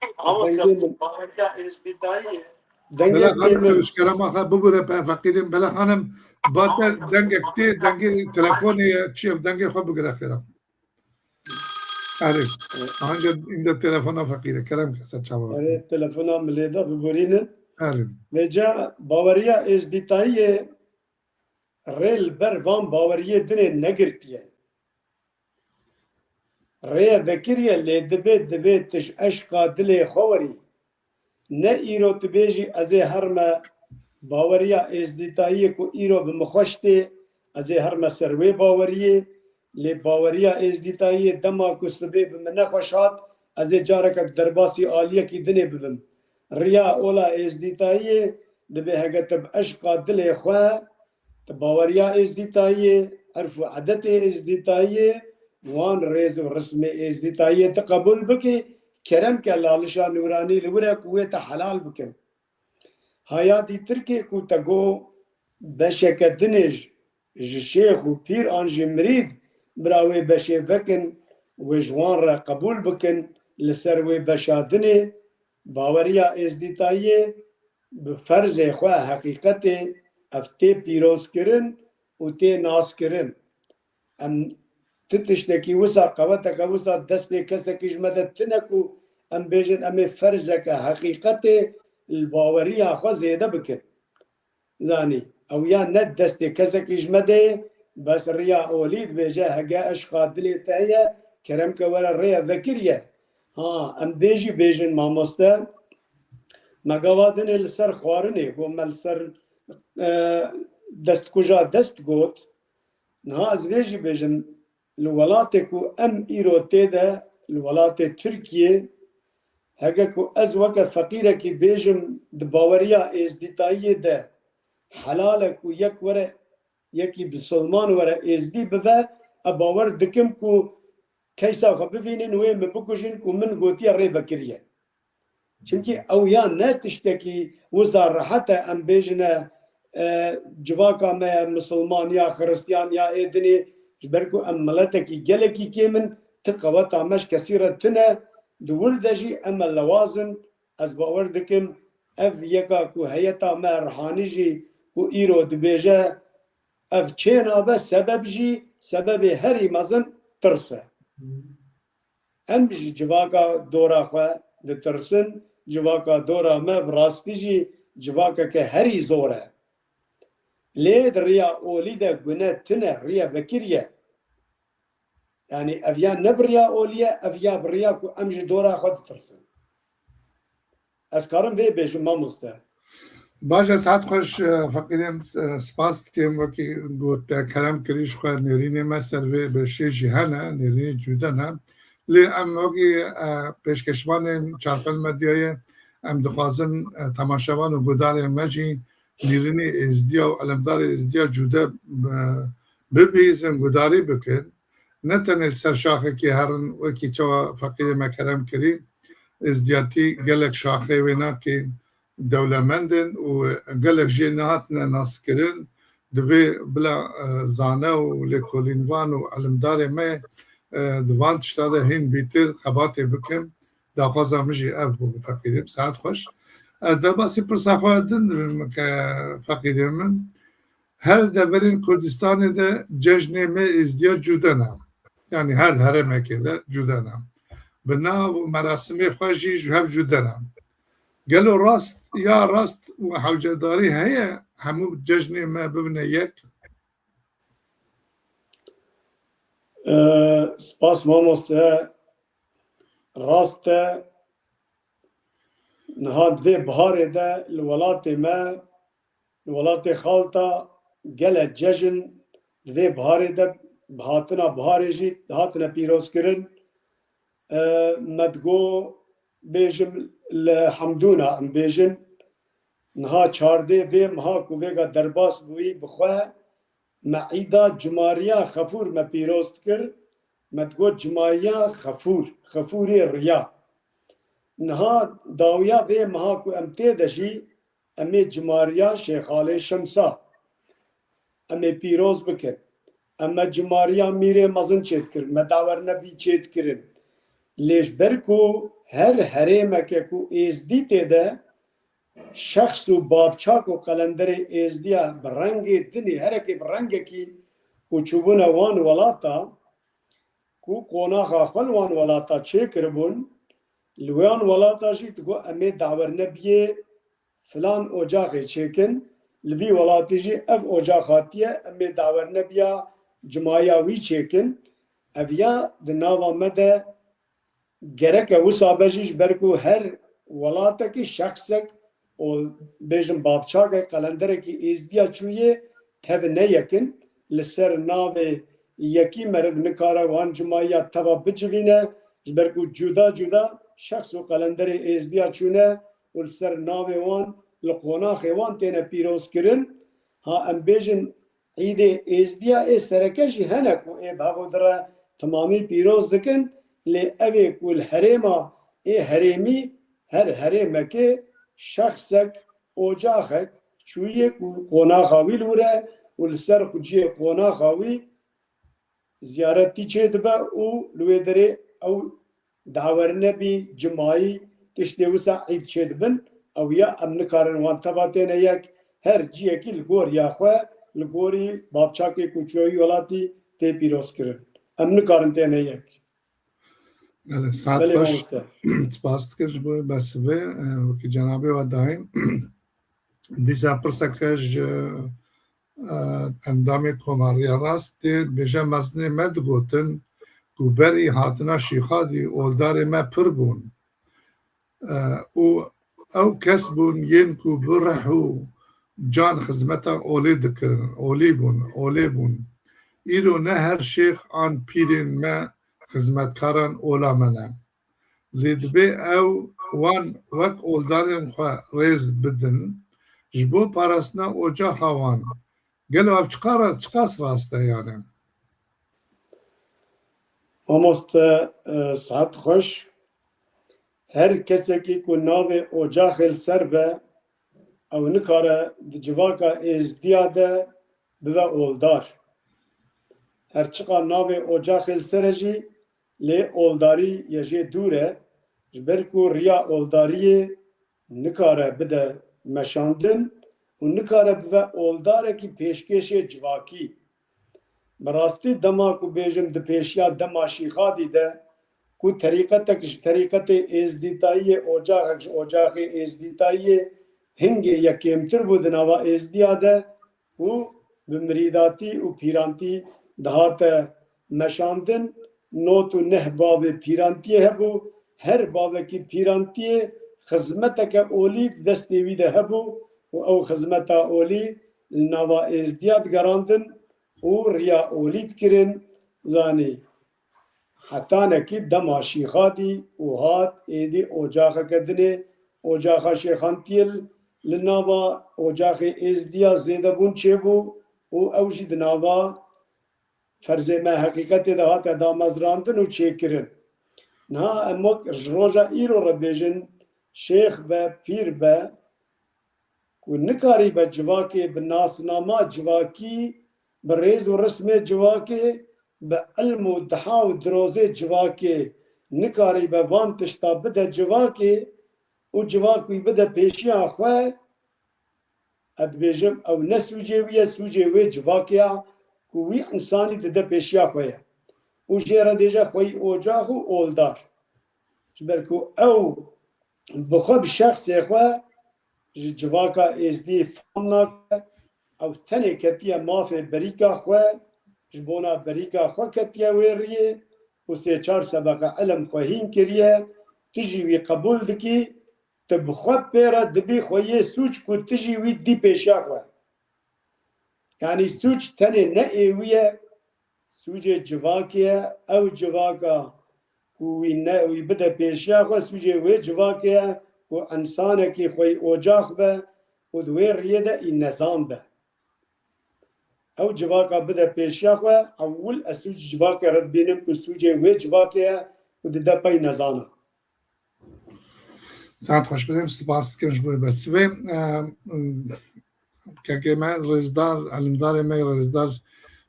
Dengê min. Baweriya êzdîtayiyê. Dengê Bela min. Xanim, ji kerema xwe bibûre pe feqîrê min. Bela Xanim, ba te dengek tê, dengê telefonê ye, çi ye, dengê xwe bigire xêra. Erê. Hangi inde telefona feqîre, kerem kese çawa. Erê, telefona min lê da, biborînin. Erê. Vêca baweriya êzdîtayiyê rê li ber van baweriyê dinê negirtiye. Rêye vekiriye, lê dibê, dibê tu ji eşqa dilê xwe werî. Ne îro tu bêjî, ez ê herme baweriya êzdîtayiyê ku îro bi min xweş tê, ez ê herme ser wê baweriyê. Lê baweriya êzdîtayiyê dema ku sibê bi min nexweş hat, ez ê careke derbasî aliyekî dinê bibim. Riya ola êzdîtayiyê dibê heke tu bi eşqa dilê xwe, tu baweriya êzdîtayiyê, erf û edetê êzdîtayiyê, wan rêz û rismê êzdîtayiyê tu qebûl bikî, kerem ke lalişa nûranî li wir e ku wê te helal bikin. Haya dîtirkê ku te got beşeke dinê ji, ji şêx û pîr an jî mirîd bira wê beşê vekin, wê ji wan re qebûl bikin, li ser wê beşa dinê baweriya êzdîtayiyê bi ferzê xwe heqîqetê ev tê pîrozkirin û tê naskirin. Em ti tiştekî wisa, qeweteke wisa destê kesekî ji me de tune ku em bêjin em ê ferzeke heqîqetê li baweriya xwe zêde bikin. Zanî, ew ya ne destê kesekî ji me de ye, bes riya olî dibêje, hege eşqa dilê te heye, kerem ke were rêye vekiriye. Ha, em dê jî bêjin mamoste, me gava dinê li ser xwarinê, ku me li ser, e, destkuja dest got, Niha ez vê jî bêjim, li welatê ku em îro tê de, li welatê Tirkiyê, hege ku ez weke feqîrekî bêjim, di baweriya êzdîtayiyê de helal e ku yek were, yekî misilman were êzdî bibe, ez bawer dikim ku keysa xwe bivînin, wê min bikujin ku min gotiye rê vekiriye. Çimkî ew ya ne tiştekî wisa rehet e, em bêjine, e, civaka me ye, misilman ya xiristiyan ya ê dinê, ji ber ku em miletekî gelekî kêm in, ti qeweta me ji kesî re tune, di wir de jî em e lewaz in. Ez bawer dikim, ev yeka ku heyeta me rihanî jî ku îro dibêje, ev çê nabe, sebeb jî, sebebê herî mezin tirs e. Em ji civaka dora xwe ditirsin, civaka dora me bi rastî jî civakeke herî zor e. Lê di riya olî de gune tune, riya vekirî ye. Yanî ev ya ne bi riya olî ye, ev ya bi riya ku em ji dora xwe ditirsin. Ez karim vê bêjim, mamoste. Baş e, saet xweş, e, feqîrê min, e, spas dikim, wekî got te kerem kirî ji xwe nêrînê me ser vê beşê jî hene, nêrînê cude ne. Lê em wekî, e, pêşkeşvanên Çarpel Medyayê, em dixwazin, e, temaşevan û guhdarên me jî nêrînê êzdiya û elemdarê êzdiya cude, e, bibihîzin, guhdarî bikin. Ne tenê li ser şaxekê herin, wekî çawa feqîrê me kerem kirî, êzdiyatî gelek şaxê wê nakê dewlemend in û gelek jê nehatine naskirin. Divê bila, e, zane û lêkolînvan û elimdarê me, e, di van tişta de hîn bîtir xebatê bikin. Daxwaza min jî ev bû, feqîrê min. Saet xweş. Ez derbasî pirsa xwe din dibim ke feqîrê min. Her deverên Kurdistanê de cejnê me êzdiya cude ne. Yanî her herêmekê de cude ne. Bi nav û merasimê xwe jî ji hev cude ne. Gelo rast ya rast û hewcedarî heye hemû cejnê me bibine yek? Ee, spas mamoste. Rast e. Niha di vê biharê de li welatê me, li welatê xalta gele cejn di vê biharê de, bi hatina biharê jî dihatine pîrozkirin. E, me digo bêjim li hemdûna em bêjin. Niha çardê vê meha ku vêga derbas bûyî bi xwe, me îda cumariya Xefûr me pîroz dikir, me digot cumariya Xefûr, Xefûrê riya. Niha dawiya vê meha ku em tê de jî, em ê cumariya Şêxalê Şemsa em ê pîroz bikin. Em me cumariya Mîrê Mezin çêdikir, me Dawernebî çêdikirin. Lê ji ber ku her herêmeke ku êzdî tê de, şexs û bavçak û qelenderê êzdiya bi rengê dinê, herekê bi rengekî ku çûbûne wan welata, ku qonaxa xwe li wan welata çêkiribûn, li wan welata jî digot, em ê Dawernebiyê filan ocaxê çêkin, li vî welatî jî ev ocax hatiye, em ê Dawernebiya cumaya wî çêkin. Ev ya di nava me de gereke wisa be jî, ji ber ku her welatekî şexsek û bêjin bavçakek, qelenderekî êzdiya çûyê, tev ne yek in. Li ser navê yekî meriv nikare wan cumayiya teva bicivîne, ji ber ku cuda cuda şexs û qelenderê êzdiya çûne û li ser navê wan, li qonaxê wan têne pîrozkirin. Ha em bêjin, Îdê êzdiya ê sereke jî hene ku ê bi hev û dire timamî pîroz dikin, lê ev ê ku li herêma ê herêmî, her herêmekê şexsek, ocaxek çûyê ku qonaxa wî li wir e û li ser xwe cihê qonaxa wî ziyaretî çêdibe û li wê derê ew Dawernebî, cumayî, tiştê wisa îd çêdibin, ew ya em nikarin wan teva têne yek, her ciyekî li gor ya xwe, li gorî bavçakê ku çûyî welatî tê pîrozkirin. Em nikarin têne yek. Belê, saet Belê, xweş. Mamoste. Spas dikim ji bo bersivê, e, wekî cenabê we dayîn. Dîsa pirseke ji, e, endamê Komariya Rast tê, bêje mezinê me digotin ku berî hatina Şîxadî oldarê me pir bûn. E, û ew kes bûn yên ku bi rih û can xizmeta olî dikirin, olî bûn, olê bûn. Îro ne her şêx an pîrên me xizmetkaran ola me ne. Lê dibê ew wan wek oldarên xwe rêz bidin, ji bo parastina ocaxa wan. Gelo ev çiqas, çiqas rast e yani? Mamoste, e, saet xweş. Her kesekî ku navê ocaxê li ser be, ew nikare di civaka êzdiya de bibe oldar. Her çiqa navê ocaxê li ser e jî, lê oldarî ye jê dûr e, ji ber ku riya oldariyê nikare bide meşandin û nikare bibe oldarekî pêşkêşê civakî. Bi rastî dema ku bêjim di pêşiya dema Şîxadî de ku terîqetek ji terîqetê êzdîtayiyê, ocaxek ji ocaxê êzdîtayiyê hingê ye kêmtir bû di nava êzdiya de, û bi mirîdatî û pîrantî dihate meşandin. Nod û neh bavê pîrantiyê hebû. Her bavekî pîrantiyê xizmeteke olî di destê wî de hebû û ew xizmeta olî li nava êzdiya digerandin û riya olî dikirin. Zanî, hetanekî dema Şîxadî û hat êdî ocaxeke dinê, ocaxa Şêxantiyê li nava ocaxê êzdiya zêdebûn çêbû û ew jî di nava ferzê me heqîqetê de hate damezrandin û çêkirin. Niha em wek ji roja îro re bêjin, şêx be, pîr be, ku nikarîbe civakê bi nasnama civakî, bi rêz û rismê civakê, bi ilm û diha û dirozê civakê nikarîbe van tişta bide civakê û civak wî bide pêşiya xwe, ez dibêjim, ew ne sûcê wî ye, sûcê wê civakê ya ku wî însanî dide pêşiya xwe ye. Û jê re dêje xweyî ocax û oldar. Ji ber ku ew bi xwe, bi şexsê xwe ji civaka êzdî fam nake. Ew tenê ketiye mafê berîka xwe, ji bona berîka xwe ketiye wê riyê û sê çar sebeqe ilm xwe hîn kiriye, tu jî wî qebûl dikî, tu bi xwe pê re dibî xweyê sûc ku tu jî wî dî pêşiya xwe. Yanî sûc tenê ne ê wî ye, sûcê civakê ye, ew civaka ku wî ne, wî bide pêşiya xwe, sûcê wê civakê ye ku însanekî xweyî ocax be, û di wê riyê de î nezan be. Ew civaka bide pêşiya xwe, ewil ez sûc civakê re dibînim ku sûcê wê civakê ye û dide pey nezana. Saet xweş bidin, spas dikim ji bo bersivê. Kekê me rêzdar, elimdarê me rêzdar,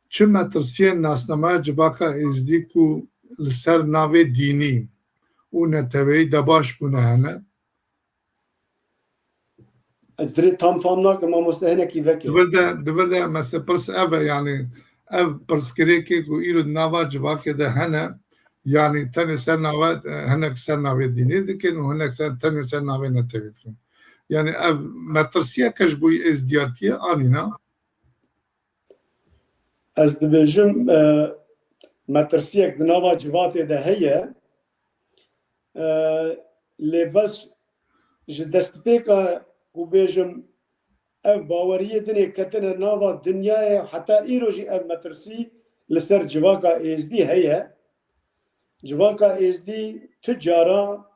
çi metirsiyên nasnameya civaka êzdî ku li ser navê dînî û neteweyî de baş bûne hene? Ez dirê tam fam nakim, mamoste, hinekî veke. Di vir de, di vir de mesela pirs ev e, yanî ev pirsgirêkê ku îro di nava civakê de hene, yanî tenê ser nava, hinek ser navê dînê dikin û hinek ser, tenê ser navê netewê dikin. Yanî ev metirsiyeke ji bo êzdiyatiyê anî na? Ez dibêjim, e, metirsiyek di nava civatê de heye. E, lê bes ji destpêka ku bêjim, ev baweriyê dinê ketine nava dinyayê, heta îro jî ev metirsî li ser civaka êzdî heye. Civaka êzdî tu cara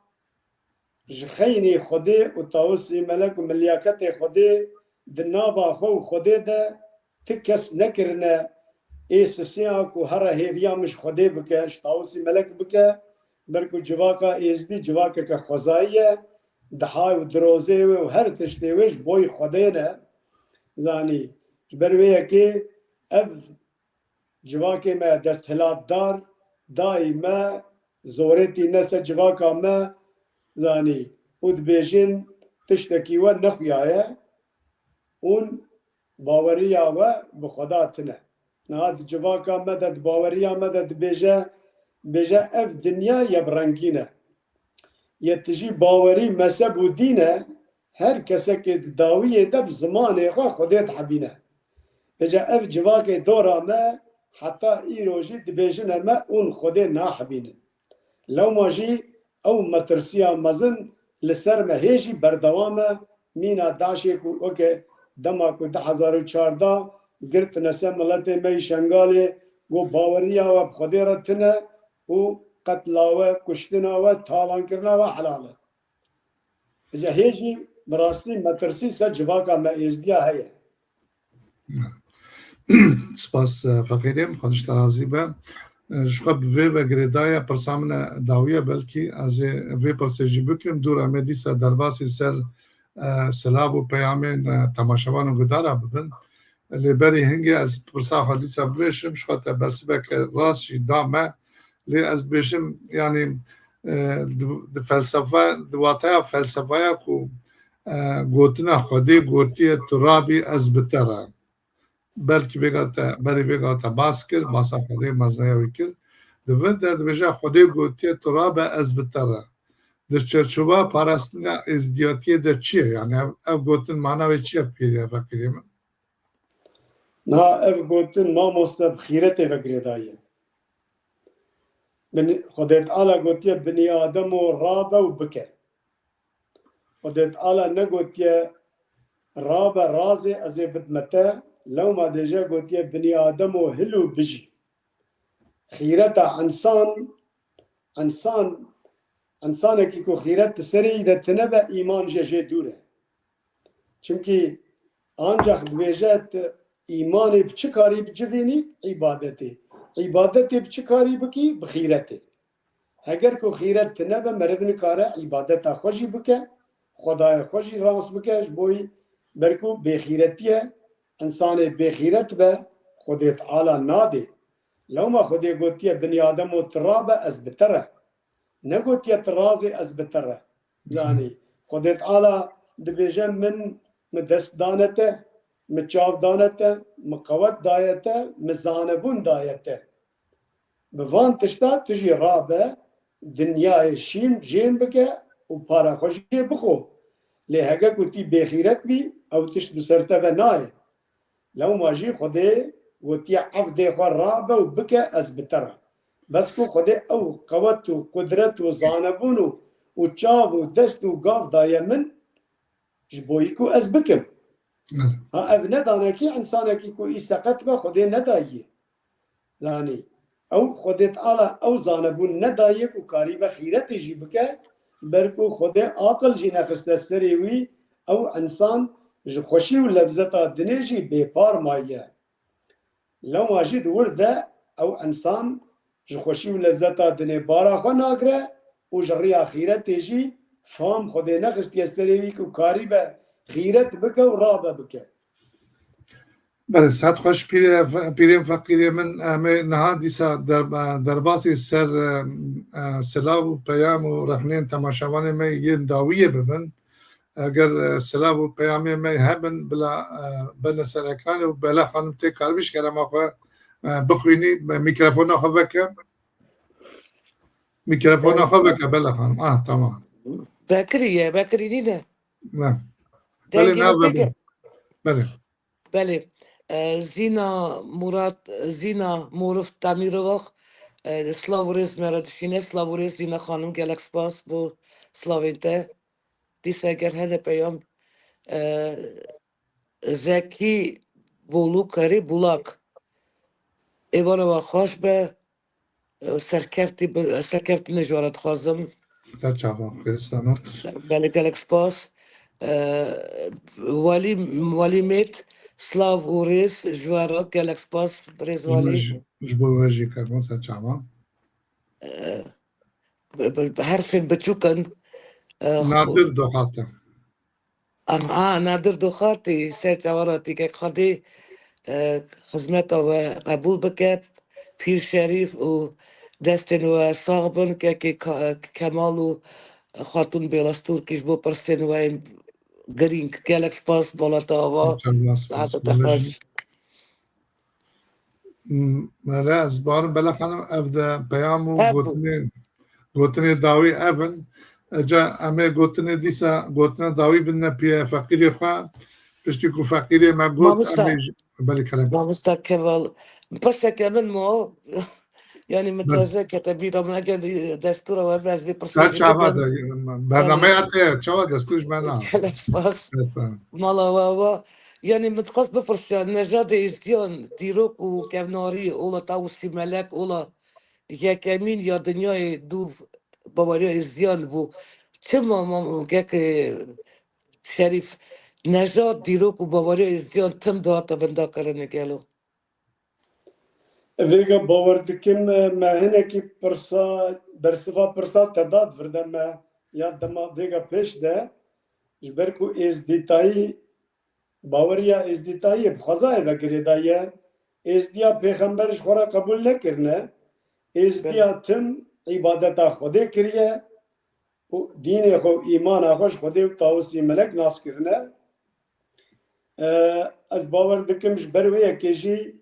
ji xeynî Xwedê û Tawusî Melek û milyaketê Xwedê di nava xwe û Xwedê de ti kes nekirine ê sisiya ku here hêviya min ji Xwedê bike, ji Tawusî Melek bike, belku civaka êzdî civakeke xwezayî ye, dihay û dirozê wê û her tiştê wê ji boyî Xwedê ne. Zanî, ji ber wê yekê ev civakê me desthilatdar, dayî me zorê tîne ser civaka me, zanî, û dibêjin tiştekî we nexuyaye, hûn baweriya we bi Xweda tine. Niha di civaka me de, di baweriya me de dibêje, bêje ev dinya yebrengîn e. Ye tijî bawerî, mezheb û dîn e, her kesekê di dawiyê de bi zimanê xwe Xwedê dihebîne. Vêca ev civakê dora me heta îro jî dibêjine me hûn Xwedê nahebînin. Lewma jî ew metirsiya mezin li ser me hê jî berdewam e. Mîna DAIŞê ku weke dema ku du hezar û çardeh girtine ser miletê me yî Şengalê, got baweriya we bi Xwedê re tune û qetla we, kuştina we, talankirina we helal e. Vêca hê jî bi rastî metirsî ser civaka me êzdiya heye. Spas, e, feqîrê min, Xwedê ji te razî be. E, ji xwe bi vê ve girêdaye pirsa min e dawiye, belkî ez ê vê pirsê jî bikim. Dûr em ê dîsa derbasî ser, e, silav û peyamên, e, temaşevan û gudara bibin. Lê berî hingê ez pirsa xwe dîsa bibêjim, ji xwe te bersiveke rast jî da me. Lê ez dibêjim, yanî, e, di, di felsefe, di wataya felsefeya ku, e, gotina Xwedê gotiye tu rabî ez bi te re. Belkî vêga te, berî vêga te bas kir, basa Xwedê mezinaya wî kir. Di vir de dibêje Xwedê gotiye tu rabe ez bi te re. Di çerçova parastina êzdiyatiyê de çi ye? Yani ev, ev gotin mana wê çi ye pêrî ye, feqîrê min? Niha ev gotin mamoste bi xîretê ve girêdayî ye. Bin-, Xwedê Teala gotiye binî Ademo rabe û bike. Xwedê Teala negotiye rabe razê ez ê bidme te, lewma dêje gotiye binî Ademo hil û bijî. Xîreta însan, însan, însanekî ku xîret di serê yî de tine be, îman jê jê dûr e. Çimkî ancax dibêje tu îmanê bi çi karî bicivînî? Îbadetê. Îbadetê bi çi karî bikî? Bi xîretê. Heger ku xîret tine be, meriv nikare îbadeta xwe jî bike, Xwedayê xwe jî rast bike, ji bo yî belku bêxîretî ye, însanê bêxîret be, Xwedê Teala nadê. Lewma Xwedê gotiye, binî Ademo tu rabe, ez bi te re. Negotiye tu razê, ez bi te re. Zanî, Xwedê Teala dibêje, min, min dest dane te, min çav dane te, min qewet daye te, min zanebûn daye te. Bi van tişta tu jî rabe, dinyayê şîn jên bike û para xwe jê bixwe. Lê hege ku tî bêxîret bî, ew tişt bi ser te ve nayê. Lewma jî Xwedê gotiye, evdê xwe rabe û bike, ez bi te re. Bes ku Xwedê ew qewet û qudret û zanebûn û, û çav û dest û gav daye min, ji bo yî ku ez bikim. Ha, ev nedanekî însanekî ku î seqet be, Xwedê nedayî. Zanî, ew Xwedê Teala ew zanebûn nedayê ku karîbe xîretê jî bike, ber ku Xwedê aqil jî nexiste serê wî, ew însan ji xweşî û lezeta dinê jî bêpar maye. Lewma jî di wir de ew însan ji xweşî û lezeta dinê bara xwe nagire û ji riya xîretê jî fam Xwedê nexistiye serê wî ku karîbe xîret bike û rabe bike. Belê, sihet xweş pîrê, pîrên feqîrê min, em ê niha dîsa der-, derbasî ser, e, e, silav û peyam û rexnên temaşevanê me yên dawiyê bibin. Eger, e, silav û peyamê me hebin, bila, e, bene ser ekranê û Bela Xanim tê karibî ji kerema xwe, e, bixwînî, me mîkrofona xwe veke. Mîkrofona xwe veke, Bela Xanim. Ah, tamam. Vekirî ye, vekirî nîne. Ne. Belê, dengê me navê pêk e. Belê. Belê. E, Zîna Murat, Zîna Morif Demîrova, e, silav û rêz me re dişîne. Silav û rêz Zîna Xanim, gelek spas bo silavên te. Dîsa eger hene peyam, e, Zekî Bolûkerî Bulak. Êvara we xweş be. Serkeftî bi, serkeftî ne ji we re dixwazim. Te çava, xêr selamet. Belê, gelek spas. E, Welî, Welî Mêt, silav û rêz ji we re, gelek spas, birêz Ji bo Welî. Ji, ji bo we jî, Kermo, te çava. E, bi, bi, bi herfên biçûk in. E, Nadir Doxate. Aha, Nadir Doxatî, ser çawa ratî, kek Xwedê, e, xizmeta we qebûl bike, Pîr Şerîf û destên we sax bin, kekê Ka-, Kemal û Xatûn Bêlastûrkî ji bo pirsên we yên girîng. Gelek spas, bala te ava, Çend nas, saeta te xweş. M-, Mele, ez barim Bela Xanim, ev de peyam û Ev bû. gotinê, gotinê dawî ev in. Eca em ê gotinê dîsa, gotinê dawî bidine pî-, feqîrê xwe. Piştî ku feqîrê me got, Mamosta, em ê ji-, belê kerem. Mamosta Keval, pirseke min ma, yanî min Belê. taze kete bîra min, eger destûra we be, ez vê pirsê Te jî çava bidim. de, bernameya te, çawa destûr ji me na. Gelek spas. Mala we wa. Yanî min dixwest bipirsiya, nejadê êzdiyan, dîrok û kevnarî, ola Tawusî Melek, ola yekemîn ya dinyayê dû baweriya êzdiyan bû. Çima mam-, gek, e, Şerîf, nejad, dîrok û baweriya êzdiyan tim dihate vindakirinê gelo? Vêga bawer dikim, me hinekî pirsa, bersiva pirsa te da di vir de me ya dema vêga pêş de, ji ber ku êzdîtayî, baweriya êzdîtayî bi xwezayê ve girêdaye, êzdiya pêxember ji xwe re qebûl nekirine, êzdiya Belê. tim îbadeta Xwedê kiriye û dînê xwe û îmana xwe ji Xwedê û Tawusî Melek nas kirine. E, ez bawer dikim ji ber wê yekê jî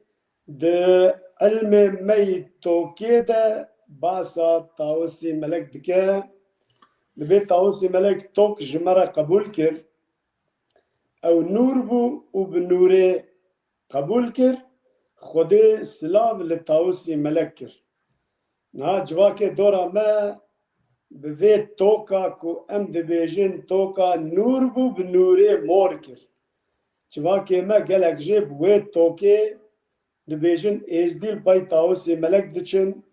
di ilmê me yî tokê de basa Tawusî Melek dike. Dibê Tawusî Melek tok ji me re qebûl kir. Ew nûr bû û bi nûrê qebûl kir. Xwedê silav li Tawusî Melek kir. Niha civakê dora me bi vê toka ku em dibêjin toka nûr bû, bi nûrê mor kir. Civakê me gelek jê bi wê tokê dibêjin êzdî li pey Tawusî Melek diçin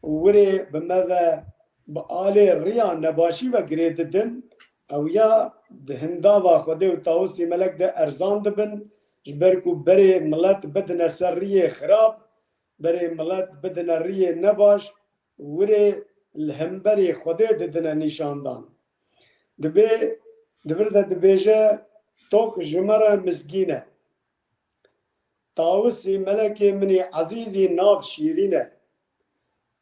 û wirê bi me ve bi alê riya nebaşî ve girê didin. Ew ya di hindava Xwedê û Tawusî Melek de erzan dibin, ji ber ku berê milet bidine ser riyê xirab, berê milet bidine riyê nebaş, wirê li hemberî Xwedê didine nîşandan. Dibê, di vir de dibêje, tok ji me re mizgîn e. Tawusî Melekê min î ezîzî nav şîrîn e.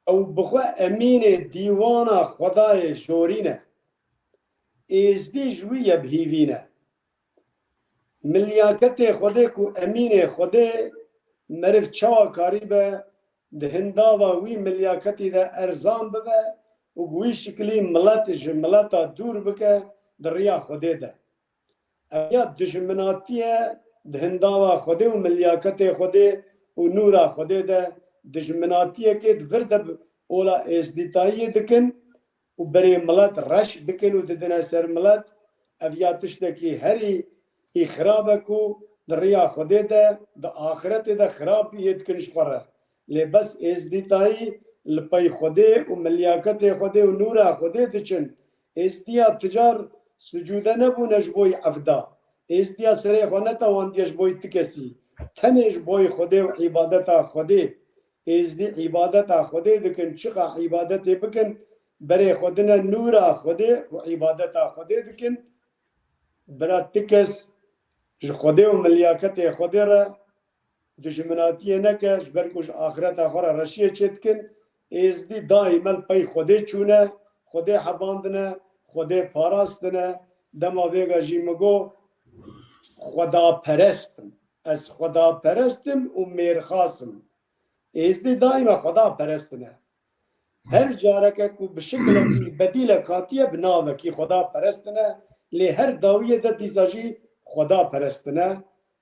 Ew bi xwe emînê dîwana Xwedayê jorîn e. Êzdî ji wî ye bi hîvî ne. Milyaketê Xwedê ku emînê Xwedê, meriv çawa karîbe di hindava wî milyaketî de erzan bibe û bi wî şiklî milet ji mileta dûr bike di riya Xwedê de? Ev ya dijminatî ye di hindava Xwedê û milyaketê Xwedê û nûra Xwedê de, dijminatiyekê di vir de bi ola êzdîtayiyê dikin û berê milet reş dikin û didine ser milet. Ev ya tiştekî herî î xirab e ku di riya Xwedê de, di axiretê de xirab yê dikin ji xwe re. Lê bes êzdîtayî li pey Xwedê û milyaketê Xwedê û nûra Xwedê diçin. Êzdiya ticar sicûde nebûne ji bo evda. Êzdiya serê xwe netewandiye ji boyî ti kesî. Tenê ji boyî Xwedê û îbadeta Xwedê. Êzdî îbadeta Xwedê dikin, çiqa îbadetê bikin, berê xwe dine nûra Xwedê û îbadeta Xwedê dikin. Bira ti kes ji Xwedê û milyaketê Xwedê re dijminatiyê neke, ji ber ku ji axireta xwe re reşiyê çêdikin. Êzdî daîme li pey Xwedê çûne, Xwedê hebandine, Xwedê parastine. Dema vêga jî min got, xwedaperest im. Ez xwedaperest im û mêrxas im. Êzdî daîme xwedaperest ne. Her careke ku bi şikilekî bedîlek hatiye, bi navekî xwedaperest ne, lê her dawiyê de dîsa jî xwedaperest ne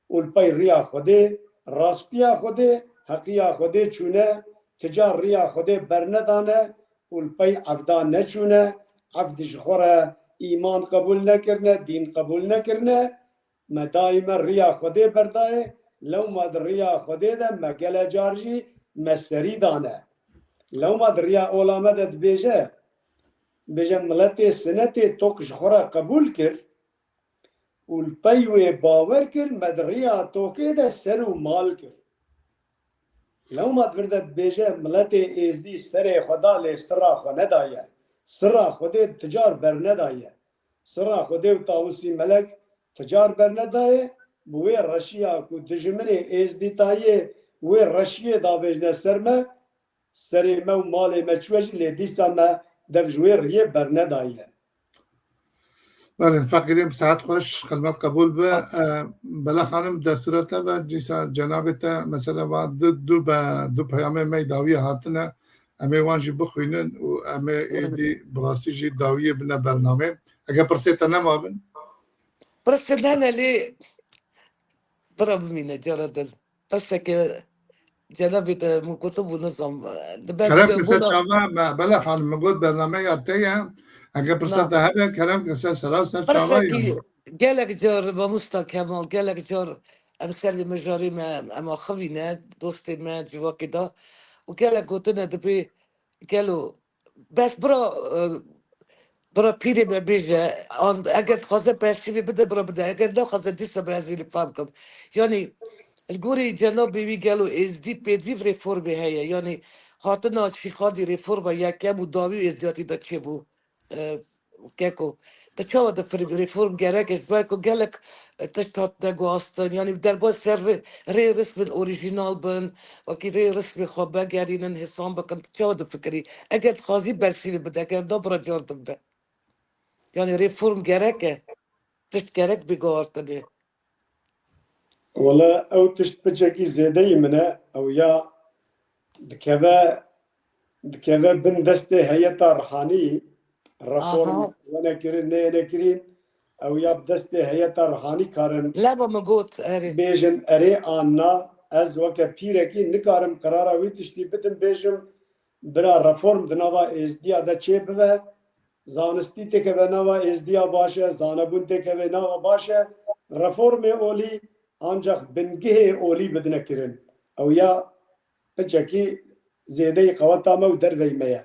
û li pey riya Xwedê, rastiya Xwedê, heqiya Xwedê çûne, ti car riya Xwedê bernedane û li pey evda neçûne, evdî ji xwe re îman qebûl nekirine, dîn qebûl nekirine, me daîme riya Xwedê berdayê, lewma di riya Xwedê de me gele car jî me serî dane. Lewma di riya ola me de dibêje, bêje miletê sinetê tok ji xwe re qebûl kir û li pey wê bawer kir, me di riya tokê de ser û mal kir. Lewma di vir de dibêje, miletê êzdî serê xwe da lê sirra xwe nedaye. Sirra Xwedê ti car bernedaye. Sirra Xwedê û Tawusî Melek ti car bernedayê, bi wê reşiya ku dijminê êzdîtayê wê reşiyê davêjne ser me, serê me û malê me çûye jî, lê dîsa me dev ji wê riyê bernedaye. Belê, feqîrê, bi saet xweş, xidmet qebûl be. Bas. E, Bela Xanim, destûra te be, dîsa cenabê te, mesela, va du, du be, du peyamê me dawiye hatine, em ê wan jî bixwînin û em ê êdî bi rastî jî dawiyê bine bernamê. Eger pirsê te nema bin? Pirsê hene lê bira bimîne, cara dil. Pirseke cenabê te min gotibû, nizam, dibe Kerem kise çava me, Bela Xanim, min got bernameya te ye. Eger pirsa te hebe, kerem kise sera ser çava ye. Pirsekî gelek car, mamosta Kemal, gelek car em ser vê mijarê me, em axivîne, dostê me, civakê da. Û gelek gotine dibê, gelo, bes bira, e, bira pîrê me bêje, an, eger dixwaze bersîvê bide, bira bide. Eger naxwaze, dîsa be ez vê li fam kim. Yanî, li gorî cenabê wî gelo êzdî pêdivî reformê heye? Yanî, hatina Şîxadî reforma yekem û dawî û êzdiyatî de çêbû? E, Keko, te çawa difikirî reform gerek e? Ji ber ku gelek, e, tişt hatine guhastin. Yanî, derbas ser rê, rê rismên orîjînal bin, wekî rê rismê xwe vegerînin, hêsan bikin. Tu çawa difikirî? Eger dixwazî bersîvê bide, eger na bira car din be. Yanî reform gerek e. Tişt gerek bê guhartinê. Wele ew tişt piçekî zêdeyî min e. Ew ya dikeve, dikeve bin destê heyeta rihanî, reform wene kirin, neyene kirîn. Ew ya bi destê heyeta rihanî karin Leva min got, erê. Bêjin erê an na. Ez weke pîrekî nikarim qirara wî tiştî bidim, bêjim bira reform di nava êzdiya de çê bibe, zanistî têkeve nava êzdiya baş e, zanebûn têkeve nava baş e, reformê olî ancax bingihê olî bidine kirin. Ew ya piçekî zêdeyî qeweta me û derveyî me ye.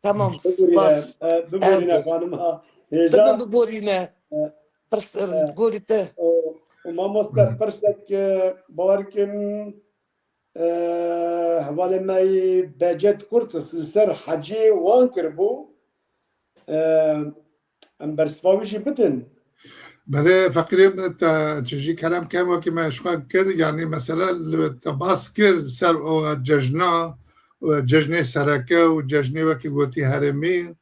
Tamam, Bibûrîne, spas. e, bibûrîne Erdo. Xanima hêja. Bibin biborîne. E, Pirs, e, gorî te. û, û mamoste pirsek, e, bawer kim, e, hevalê me yî Becet Kurtis li ser Heciyê wan kiribû. E, em bersiva wî jî bidin. Belê, feqîrê min, te çi jî kerem ke, wekî me ji xwe kir, yanî mesela li te bas kir ser o cejna, o cejnê sereke û cejnê wekî gotî herêmî,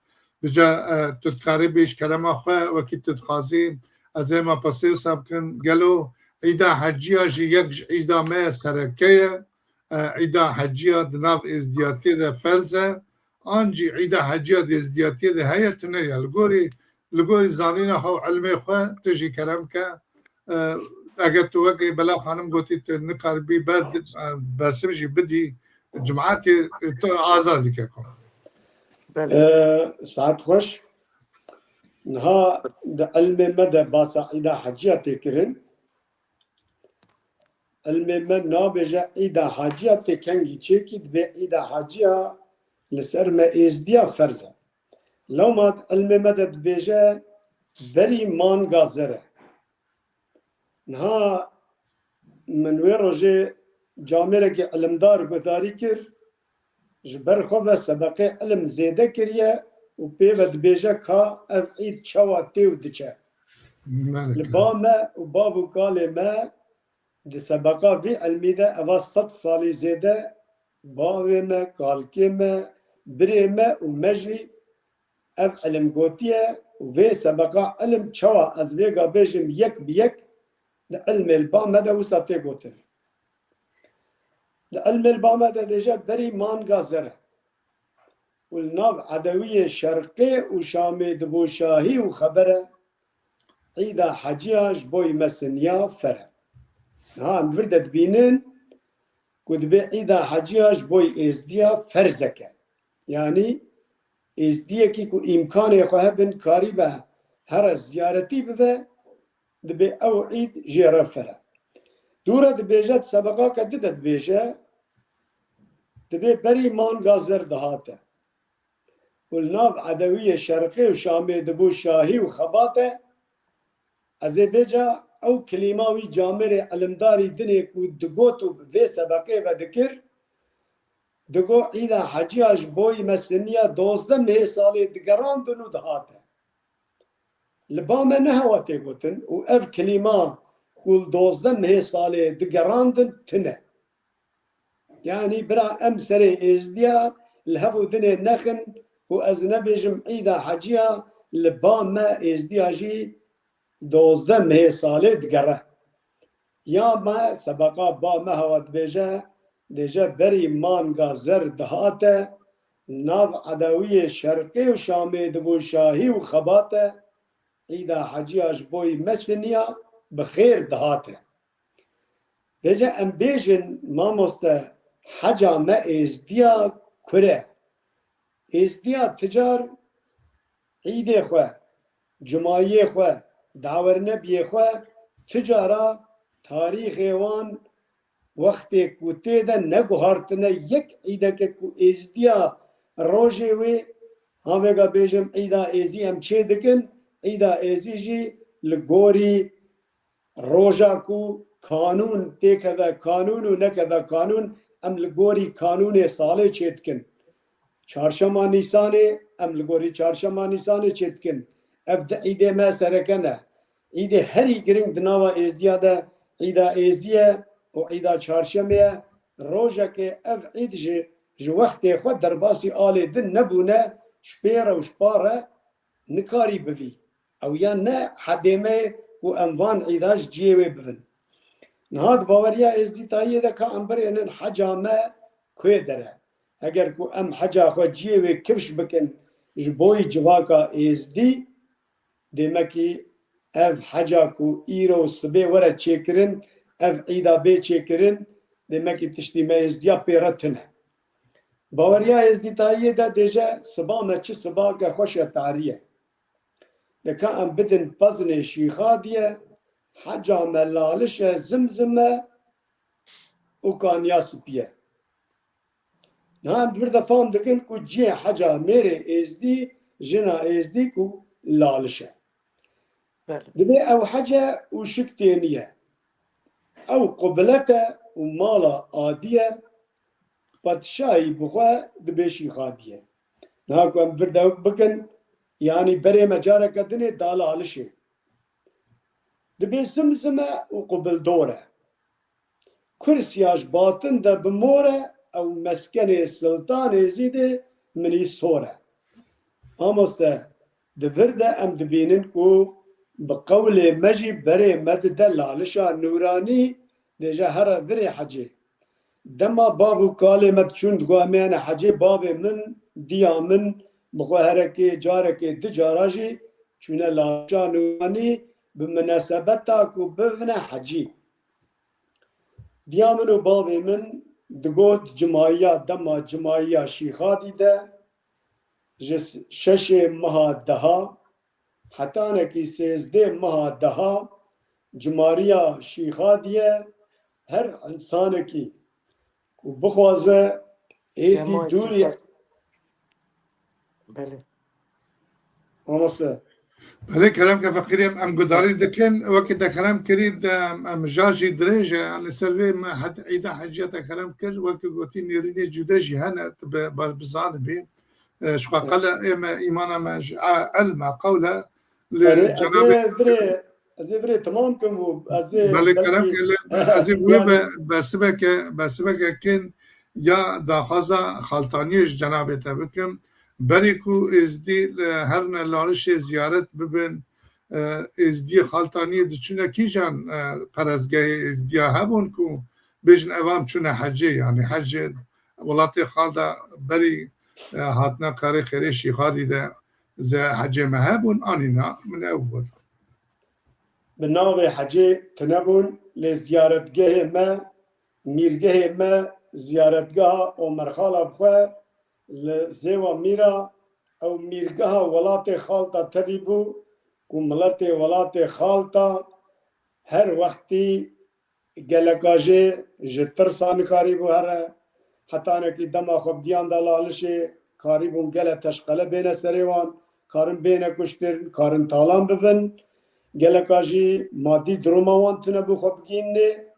Bi ca, e, tu dikarî bêj kerema xwe, wekî tu dixwazî, ez ê me pirsê wisa bikim, gelo Îda Heciya jî yek ji Îda me sereke ye, e, Îda Heciya di nav êzdiyatiyê de ferz e, an jî Îda Heciya di êzdiyatiyê de heye, tune ye. Li gorî, li gorî zanîna xwe û ilmê xwe tu jî kerem ke, E, eger tu wekî Bela Xanim gotî, tu nikaribî ber, e, bersiv jî bidî, cimatê, e, tu azad dike ku. Belê. E, saet xweş. Niha di ilmê me de basa Îda Heciya tê kirin. Ilmê me nabêje Îda Heciya tê kengî çêkî, divê Îda Heciya li ser me êzdiya ferz e. Lewma di ilmê me de dibêje berî manga zer e. Niha min wê rojê camêrekî ilimdar guhdarî kir, ji ber xwe ve sebeqê ilim zêde kiriye û pê ve dibêje ka ev îd çawa tê û diçe. Li ba me û bav û kalê me di sebeqa vî ilmî de eva sed salî zêde bavê me, kalkê me, birê me û me jî ev ilim gotiye û vê sebeqa ilim çawa ez vêga bêjim yek bi yek di ilmê li ba me de wisa tê gotin. Di ilmê li ba me de dêje berî manga zer e û li nav edewiyê şerqê û şamê dibû şahî û xeber e, îda heciya ji boyî me siniya fer e. Niha em vir de dibînin ku dibê îda heciya ji boyî êzdiya ferzek e. Yanî êzdiyekî ku îmkanê xwe hebin karîbe here ziyaretî bibe, dibê ew îd jê re fer e. Dû re dibêje, di sebeqake di de dibêje, dibê berî manga zer dihate û li nav edewiyê şerqê û şamê dibû şahî û xebate. Ez ê vêca ew kilîma wî camêrê ilimdarî dinê ku digot û bi vê sebeqê ve dikir, digo îda heciya ji boyî me siniya dozdeh mihê salê digerandin û dihate. Li ba me ne hewa tê gotin û ev kilîma ku li dozdeh mihê salê digerandin tune. Yanî bira em serê êzdiya li hev û dinê nexin ku ez nebêjim îda heciya li ba me êzdiya jî dozdeh mihê salê digere. Ya me sebeqa ba me hewa dibêje, dêje berî manga zer dihate, nav edewiyê şerqê û şamê dibû şahî û xebate, îda heciya ji boyî me siniya bi xêr dihate. Vêce em bêjin, mamoste, heca me êzdiya kur e? Êzdiya ti car îdê xwe, cumayiyê xwe, dawernebiyê xwe, ti cara tarîxê wan wextê ku tê de neguhartine yek îdeke ku êzdiya rojê wê, ha vêga bêjim îda êzî em çê dikin, îda êzî jî li gorî roja ku kanûn têkeve kanûn û nekeve kanûn, em li gorî kanûnê salê çêdikin. Çarşema Nîsanê, em li gorî Çarşema Nîsanê çêdikin. Ev di îdê me sereke ne. Îdê herî giring di nava Êzdiya de Îda Êzî ye û Îda Çarşemê ye. Rojekê ev îd ji, ji wextê xwe derbasî alê din nebûne, ji pê re û ji pa re nikarî bivî. Ew ya ne hedê me ye ku em van îda ji ciyê wê bibin. Niha di baweriya êzdîtayiyê de ka em birênin heca me kuê der e. Eger ku em heca xwe ciyê wê kifş bikin ji boyî civaka êzdî, demekî ev heca ku îro sibê were çêkirin, ev îda bê çêkirin, demekî tiştî me êzdiya pê re tune. Baweriya êzdîtayiyê de dêje siba me çi sibake xweş e, tarî ye. Deka em bidin pezinê Şîxadiye, heca me laliş e, zimzim e û kaniya spî ye. Niha em di vir de fam dikin ku cihê heca mêrê êzdî, jina êzdî ku laliş e. Belê. Dibê ew hece û şik têniye. Ew qubilet e û mala adiye, padşahî bi xwe dibê Şîxadiye. Niha ku em vir de bikin, yanî berê me careke dinê da lalişê. Dibê zimzim e û qubildor e. Kursiya ji batin de bi mor e, ew meskenê Siltanê zî dê minî sor e. Mamoste, di vir de em dibînin ku bi qewlê me jî berê me dide lalişa nûranî, dêje here virê hecê. Dema bav û kalê me diçûn digo em ê hene hecê, bavê min, diya min, bi xwe herekê, carekê, du cara jî çûne lalişa nûranî bi minesebeta ku bivine hecî. Diya min û bavê min digot cimayiya, dema cimayiya Şîxadî de ji şeşê meha deha hetanekî sêzdê meha deha cimariya Şîxadiye, her însanekî ku bixwaze êdî dûrî. Belê. Mamoste. Belê, kerem ke feqîrê em gudarî dikin, wekî te kerem kirî de em, em ja jî dirêj e, yani ser vê me het îda heciya te kerem kir, wekî gotî nêrînê cude jî hene, tu bi, bi, bizanibî. E, ji xwe qele ê me, îmana me ji a-, ilm e, qewl e, li Erê, ez ê cenabê birê, ez ê birê temam kim û ez ê Belê, kerem belkî ke lê ez ê wê yani be, besibeke, besibeke kin ya daxwaza xaltaniyê ji cenabê te bikim. Berî ku êzdî li herine Lalişê ziyaret bibin, e, êzdiyê xaltaniyê diçûne kîjan, e, perestgehê êzdiya hebûn ku bêjin ev am çûne hecê, yani hecê welatê xal de berî, e, hatina karê xêrê Şîxadî de ze hecê me hebûn, anîna min ew got. Bi navê hecê tune bûn, lê ziyaretgehê me, mîrgehê me, ziyaretgeha Omerxala bi xwe li Zêwa Mîra, ew mîrgeha welatê xalta tevî bû ku miletê welatê xalta her wextî geleka jê ji tirsa nikarîbû here, hetanekî dema xwe bi giyan da Lalişê karîbûn gele teşqele bêne serê wan, karin bêne kuştin, karin talan bibin. Geleka jî madî duruma wan tune bû xwe bigihînê,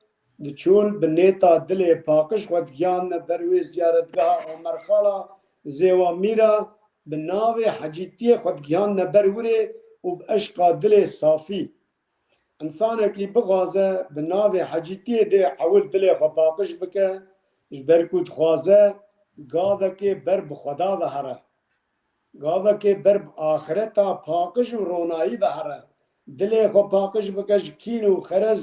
diçûn bi nêta dilê paqij xwe digihane ber wê ziyaretgeha Omerxala Zêwa Mîra, bi navê hecîtiyê xwe digihane ber wirê û bi eşqa dilê safî. Însanekî bixwaze bi navê hecîtiyê dê ewil dilê xwe paqij bike, ji ber ku dixwaze gavekê ber bi Xweda ve here. Gavekê ber bi axireta paqij û ronayî ve here. Dilê xwe paqij bike ji kîn û xerez,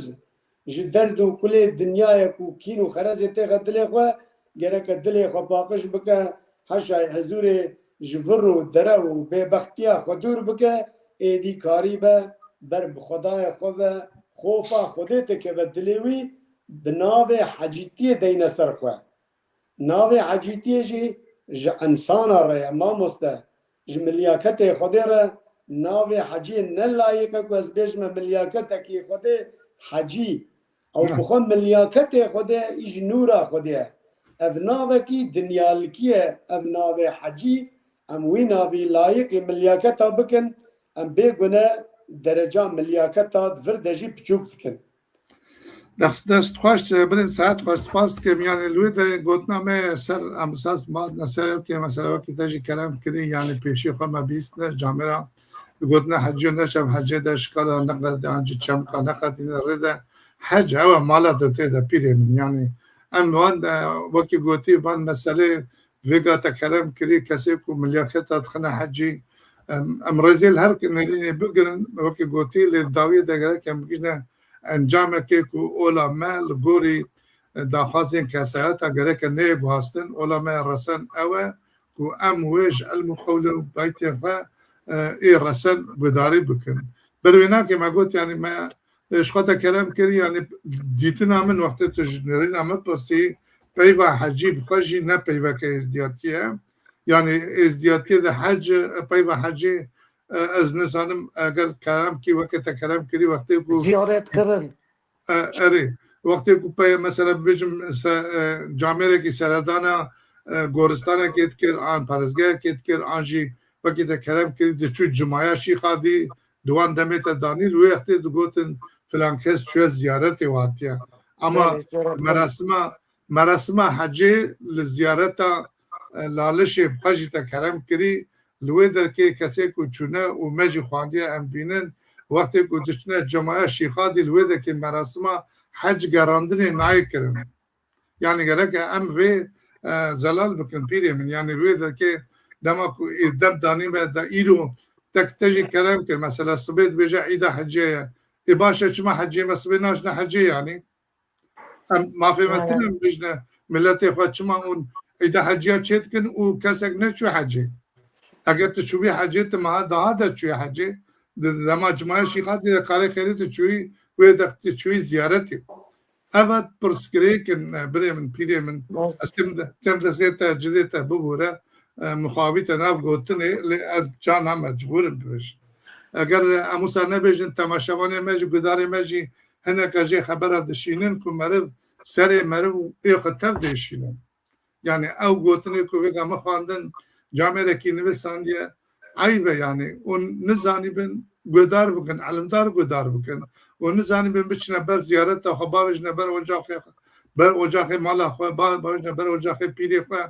ji derd û kulê dinyayê ku kîn û xerezê têxe dilê xwe, gereke dilê xwe paqij bike, heşayê hizûrê ji vir û dere û bêbextiya xwe dûr bike, êdî karîbe ber bi Xwedayê xwe ve xofa Xwedê têkeve dilê wî, bi navê hecîtiyê deyne ser xwe. Navê hecîtiyê jî ji insana re ye, mamoste, ji milyaketê Xwedê re. Navê heciyê ne layîq e ku ez bêjime milyaketekî Xwedê hecî. Ew bi xwe milyaketê Xwedê ye, î ji nûra Xwedê ye. Ev navekî dinyalikî ye, ev navê hecî, em wî navî layîqî milyaketa bikin, em bê gune dereca milyaketa di vir de jî piçûk dikin. Dest, dest xweş, birên saet xweş, spas dikim. Yani li wê de gotina me ser em esas ma-, mesele wekî, mesele wekî te jî kerem kirî, yani pêşî xwe me bîstine camêra gotina hecî û neşev hecê de şikala neqet, yan jî çemka neqetîne rê de hec ew e mala te tê de pîrê min. Yani em van de wekî gotî van meselê vêga te kerem kirî kesê ku milyaketa dixine hecî, em, em rêzê li her nêrînê bigirin, wekî gotî lê dawiyê de gerek em bigihîne encamekê ku ola me li gorî, e, daxwazên kesayeta gereke neyê guhastin, ola me resen ew e ku em wê ji ilm û qewlê û baytên xwe, e, ê resen gudarî bikin. Ber wê nakê me got, yani me, e, ji xwe te kerem kir, yani dîtina min wextê tu ji nêrîna min pirsî, peyva hecî bi xwe jî ne peyveke êzdiyatî ye. Yani êzdiyatiyê de hec, e, peyva hecî, e, ez nizanim, eger kerem kî weke te kerem kirî wextê ku Ziyaret kirin. E, erê. Wextê ku pe-, mesela bibêjim se-, e, camêrekî seredana, e, goristanekê dikir, an parêzgehekê dikir, an jî wekî te kerem kirî diçû cimaya Şîxadî, di wan demê te danî, li wê wextê digotin filan kes çûye ziyaretê û hatiye. Ama Belê, ziyaret merasima, merasima hecê li ziyareta, e, Lalişê bi xwe jî te kerem kirî, li wê derkê kesê ku çûne û me jî xwendiye em bînin, wextê ku diçine cemaya Şîxadî li wê derkê merasima hec gerandinê nayê kirin. Yani gereke em vê, e, zelal bikin pîrê min. Yani li wê derkê dema ku ê dem danî me de îro tek te jî kerem kir. Mesela sibê dibêje îda hecê ye. Ê baş e, çima hecê me sibê naçine hecê yani? Em mafê me tune em bijne miletê xwe çima hûn îda heciya çê dikin û kesek neçû hecê. Eger tu çûbî hecê, tu meha daha de çûyî hecê. Di dema cimaya Şîxadî de karê xêrê tu çûyî, wê de tu çûyî ziyaretê. Ev e pirsgirêk in, e, birê min, pîrê min. Ez tim de, tim destê te, cidê te bibûre, e, mixabî te nav gotinê, lê ez cana mecbûr im bibêjim. Eger, e, em wisa nebêjin, temaşevanê me jî, gudarê me jî hineke jê xebera dişînin ku meriv serê meriv û ê xwe tev dêşînin. Yani ew gotinê ku vêga min xwendin, camêrekî nivîsandiye, eyb e yani. Hûn nizanîbin, guhdar bikin, elimdar guhdar bikin. Û nizanin bin biçine ber ziyareta xwe, bavêjine ber ocaxê xwe, ber ocaxê mala xwe, ba-, bavêjine ber ocaxê pîrê xwe,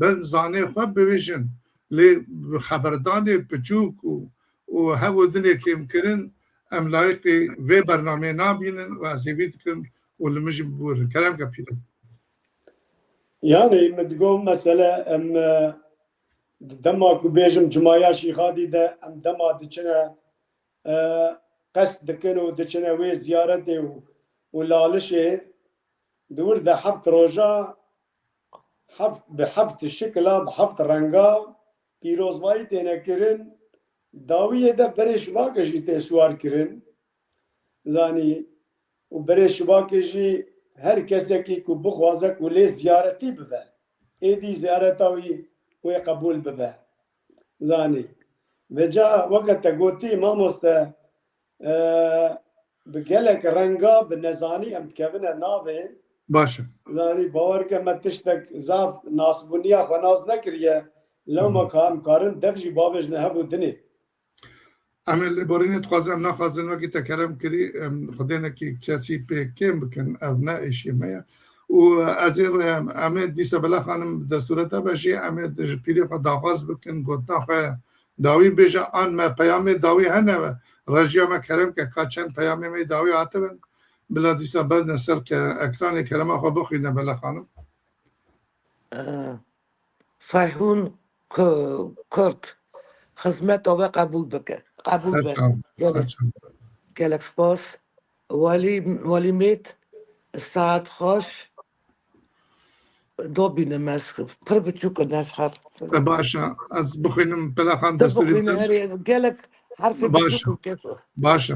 ber zanê xwe bibêjin. Lê bi xeberdanê piçûk û, û hev û dinê kêmkirin em layiqî vê bernameyê nabînin û ez hêvî dikim û li min jî biborin. Kerem ke pîre. Yani min digot mesele em, e, dema ku bêjim cumaya Şîxadî de em dema diçine, e, qest dikin û diçine wê ziyaretê û, û lalişê di wir de heft roja heft, bi heft şikila, bi heft renga pîrozbayî têne kirin. Dawiyê de berê şibakê jî tê siwar kirin. Zanî, û berê şibakê jî her kesekî ku bixwaze ku lê ziyaretî bibe, êdî ziyareta wî wê qebûl bibe. Zanî. Vêca weke te gotî mamoste, e, bi gelek renga, bi nezanî em dikevine navê. Baş e. Zanî, bawer ke me tiştek zaf nasbûniya xwe nas nekiriye, lewma ka em karin dev jî bavêjine hev û dinê. Em ê lêborînê dixwazin, em naxwazin wekî te kerem kirî, em, xwedênekî kesî pê kêm bikin, ev ne êşî me ye. Û ez ê rê-, em ê dîsa Bela Xanim bi destûreta be jî, em ê di, ji pîrê xwe daxwaz bikin, gotina xwe dawî bêje, an me peyamê dawî hene ve. Rejiya me kerem ke, ka çend peyamê me dawî hatibin. Bila dîsa berdine ser ke ekranê kerema xwe bixwîne Bela Xanim. Ee, Feyhûn Ku-, Kurt, xizmeta we qebûl bike. Qebûl Ser be. çav, Gelek, ser çav. Gelek spas. Welî, Welî Mêt, saet xweş. Dobîne me, ez pir biçûk in, ez her E, baş e. Ez bixwînim, Bela Xanim, tu destûrê bixwîne, te. Herê, ez gelek herfê Baş e. biçûk in, keko. Baş e.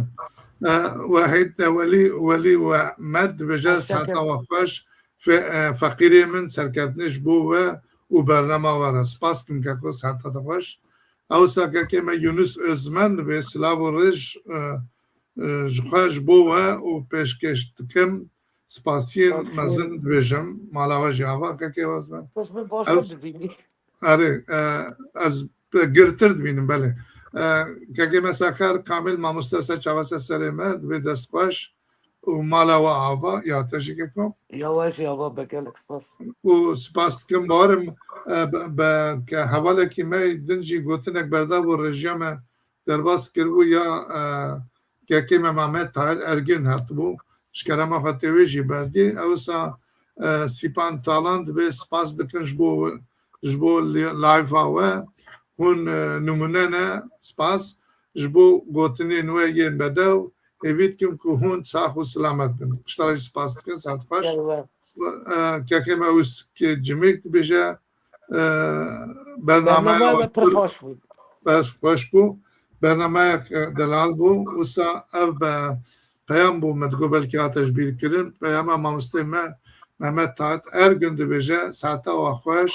E, Wehîd, e, Welî, Welî we me dibêje, Her seheta şeker. we xweş. Fe-, e, feqîrê min, serkeftinê ji bo we û bernama we re. Spas dikim keko, seheta te xweş. Ewsa kekê me Yunus Özmen dibê, silav û rêz, e, e, ji xwe ji bo we û pêşkêş dikim. Spasiyên Spasiyên. mezin dibêjim. Mala we jî ava kekê Özmen. Bes min baş Ew dibînî. Erê, e, ez girtir dibînim, belê. E, kekê me Sefer Kamil, mamoste ser çava ser serê me, dibê dest xweş û mala we ava, ya te jî keko. Ya we jî ava be, gelek spas. Û spas dikim, bawerim, e, be, be, ke hevalekî me din jî gotinek berda bû, rejiya me derbas kiribû ya, e, kekê me Mehmet Tahir Ergin hatibû. Ji kerema xwe tê wê jî berdî. Ewsa, e, Sîpan Talan dibê spas dikin ji bo, ji bo li-, live-a we. Hûn, e, nimûne ne, spas. Ji bo gotinên we yên bedew, hêvî dikim ku hûn sax û silamet bin. Ji te re jî spas dikin, saet xweş. Gel we. E, kekê me Ûskê Cimik dibêje, e, bernameya Bernameya we we pir pir xweş bû. Pir xweş bû. Bernameyek, e, delal bû. Wisa ev be peyam bû, me digot belkî hate ji bîr kirin. Peyama mamosteyê me Mehmet Taht Ergin dibêje, saeta we xweş,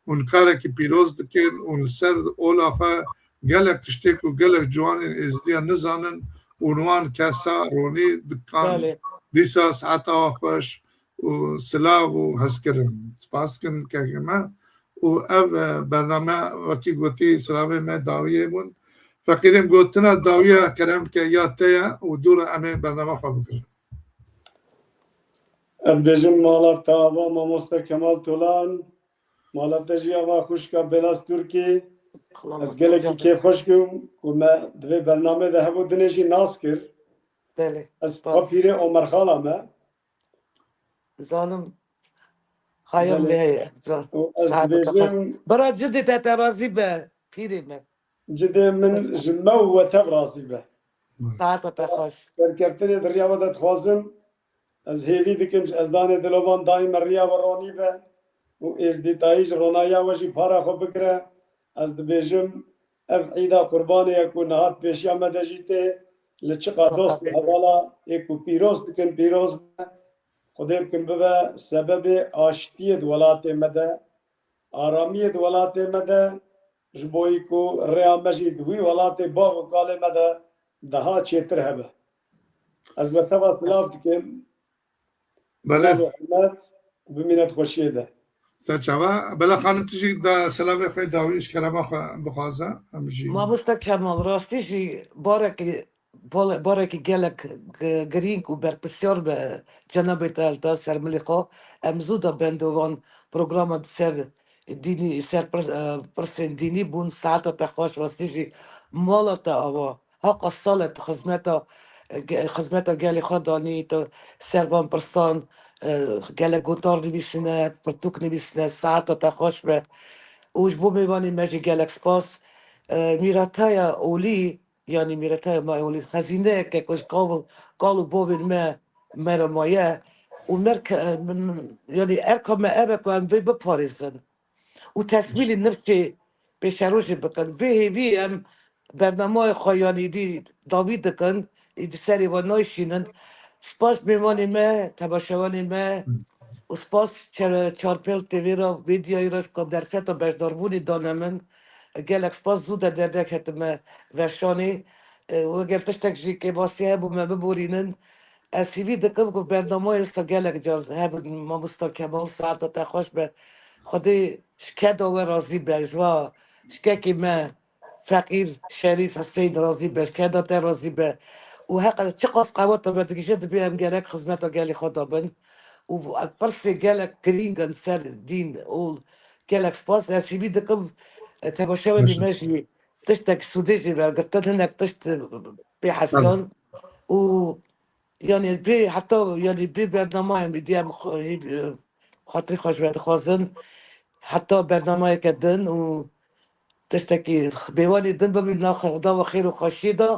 hûn karekî pîroz dikin û li ser ola xwe gelek tiştê ku gelek ciwanên êzdiya nizanin û wan kesa ronî dikan. Belê. Dîsa saeta we xweş û silav û hezkirin. Spas dikin kekê me. Û ev, e, bername wekî gotî silavê me dawiyê bûn. Feqîrên gotina dawiya kerem ke ya te ye û dû re em ê bername xwe bikirin. Em bêjin mala te ava mamoste Kemal Tolan, mala te jî ava xwişka Belas Turkî. Ez gelekî kêfxweş bûm ku me di vê bernamê de hev û dinê jî nas kir. Belê. Ez xwe pîrê Omer Xala me. Zalim. Hayal Belê. Lê heye. Zan. Û ez Saete dibêjim, bira cidê te, te razî be, pîrê me. Cidê min ji me û we tev razî be. Saete te xweş. Serkeftinê di riya we de dixwazim. Ez hêvî dikim ji ezdanê dilovan dayî me riya we ronî be û êzdîtayî ji ronahiya we jî para xwe bigire. Ez dibêjim, ev îda qurbanê ye ku niha di pêşiya me de jî tê, li çiqa dost û hevala ê ku pîroz dikin, pîroz be. Xwedê bikin bibe sebebê aştiyê di welatê me de, aramiyê di welatê me de, ji bo yî ku rêya me jî di wî welatê bav û kalê me de daha çêtir hebe. Ez we teva silav dikim. Belê. Silav û hurmet, bimîne di xweşiyê de. Serçava. Bela Xanim, tu jî da selamê xwe dawî ji kerema xwe bixwaze. Em jî Mamoste Kemal, rastî jî barekî, bale-, barekî gelek gi-, girîng û berpirsiyar be cenabê te li da ser milê xwe. Em zû de bendê van programa di ser dînî, ser pirs-, e, pirsên dînî bûn. Saeta te xweş, rastî jî mala te ava. Heqa sal e tu xizmeta, e, ge-, xizmeta gelê xwe danî, tu ser van pirsan, e, gelek gotar nivîsine, pirtûk nivîsine, saeta te xweş be. Û ji bo mêvanê me jî gelek spas. E, mîreteya olî, yanî mîreteya me olî, xezîneyeke ku ji qavil, kal û bavên me, me re maye. Û me re ke-, e, min, min, yanî erka me ev e ku em vê biparêzin û tesmîlî nifşê pêşerojê bikin. Vê hêvî em bernameyê xwe yanî dî dawî dikin, ê di serê we nayşînin. Spas mêvanê me, temaşevanê me û spas çe-, Çarpêl T V re, medyayê re ku derfeta beşdarbûnê dane min. Gelek spas, zû de derdeketime veşanê. E, û eger tiştek jî kêbasî hebû me biborînin. Ez hîvî dikim ku bernameyê wisa gelek car hebin, Mamosta Kemal, saeta te xweş be. Xwedê ji keda we razî be, ji va ji kekê me feqîr Şerîf Huseyîn razî be, ji keda te razî be. Û heqa çiqas qeweta me digihîje, dibê em gerek xizmeta gelê xwe de bin. Û pirsê gelek girîng in ser dîn û gelek spas. Ez hîvî dikim, e, temaşevanê me jî tiştek sûdê jê wergirtin, hinek tişt pê hesiyan. Û yanî bê heta, yanî bê bernameyên dî em xwe-, hî-, xatirê xwe ji we dixwazin. Heta bernameyeke din û tiştekî mêvanê din bibî nav xwe-, nava xêr û xweşiyê de.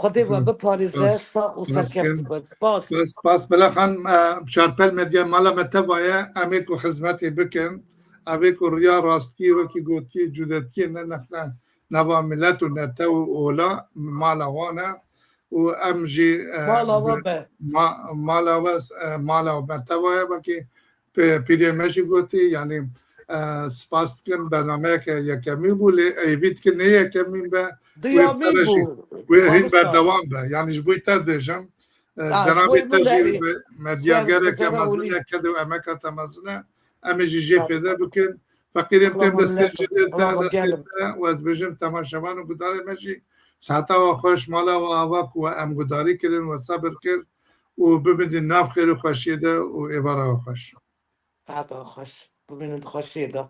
Xwedê we biparêze, sax û serkeft bibin. Spas. Spas, spas. Bela Xan, e, Çarpel Medya mala me teva ye, em ê ku xizmetê bikin. Ev ê ku riya rastî wekî gotiye cudetiyê ne nexne nava milet û netew û ola mala wan e. Û em jî, e, Mala we bi-, be. ma-, mala we, e, mala me teva ye, wekî pê-, pîrê me jî gotî, yanî, e, spas dikin, bernameyeke yekemî bû, lê hêvî dikin ne yekemîn be, wê Duyamîn bere jî, bû. Wê hîn Mamosta. Berdewam be. Yanî ji bo te dibêjim, e, Ha, ji cenabê bo te min jî derî. Be-, medyagereke Ser-, mezin e, ked û emeka te mezin e. Em ê jî jê fêde bikin. Feqîrê, em tên destê jê te, destê te, û ez bêjim temaşevan û gudarê me jî saeta we xweş, mala we ava ku we em gudarî kirin, we sebir kir û bibidin nav xêr û xweşiyê de û êvara we xweş. Saeta we xweş. Bimînin di xweşiyê de.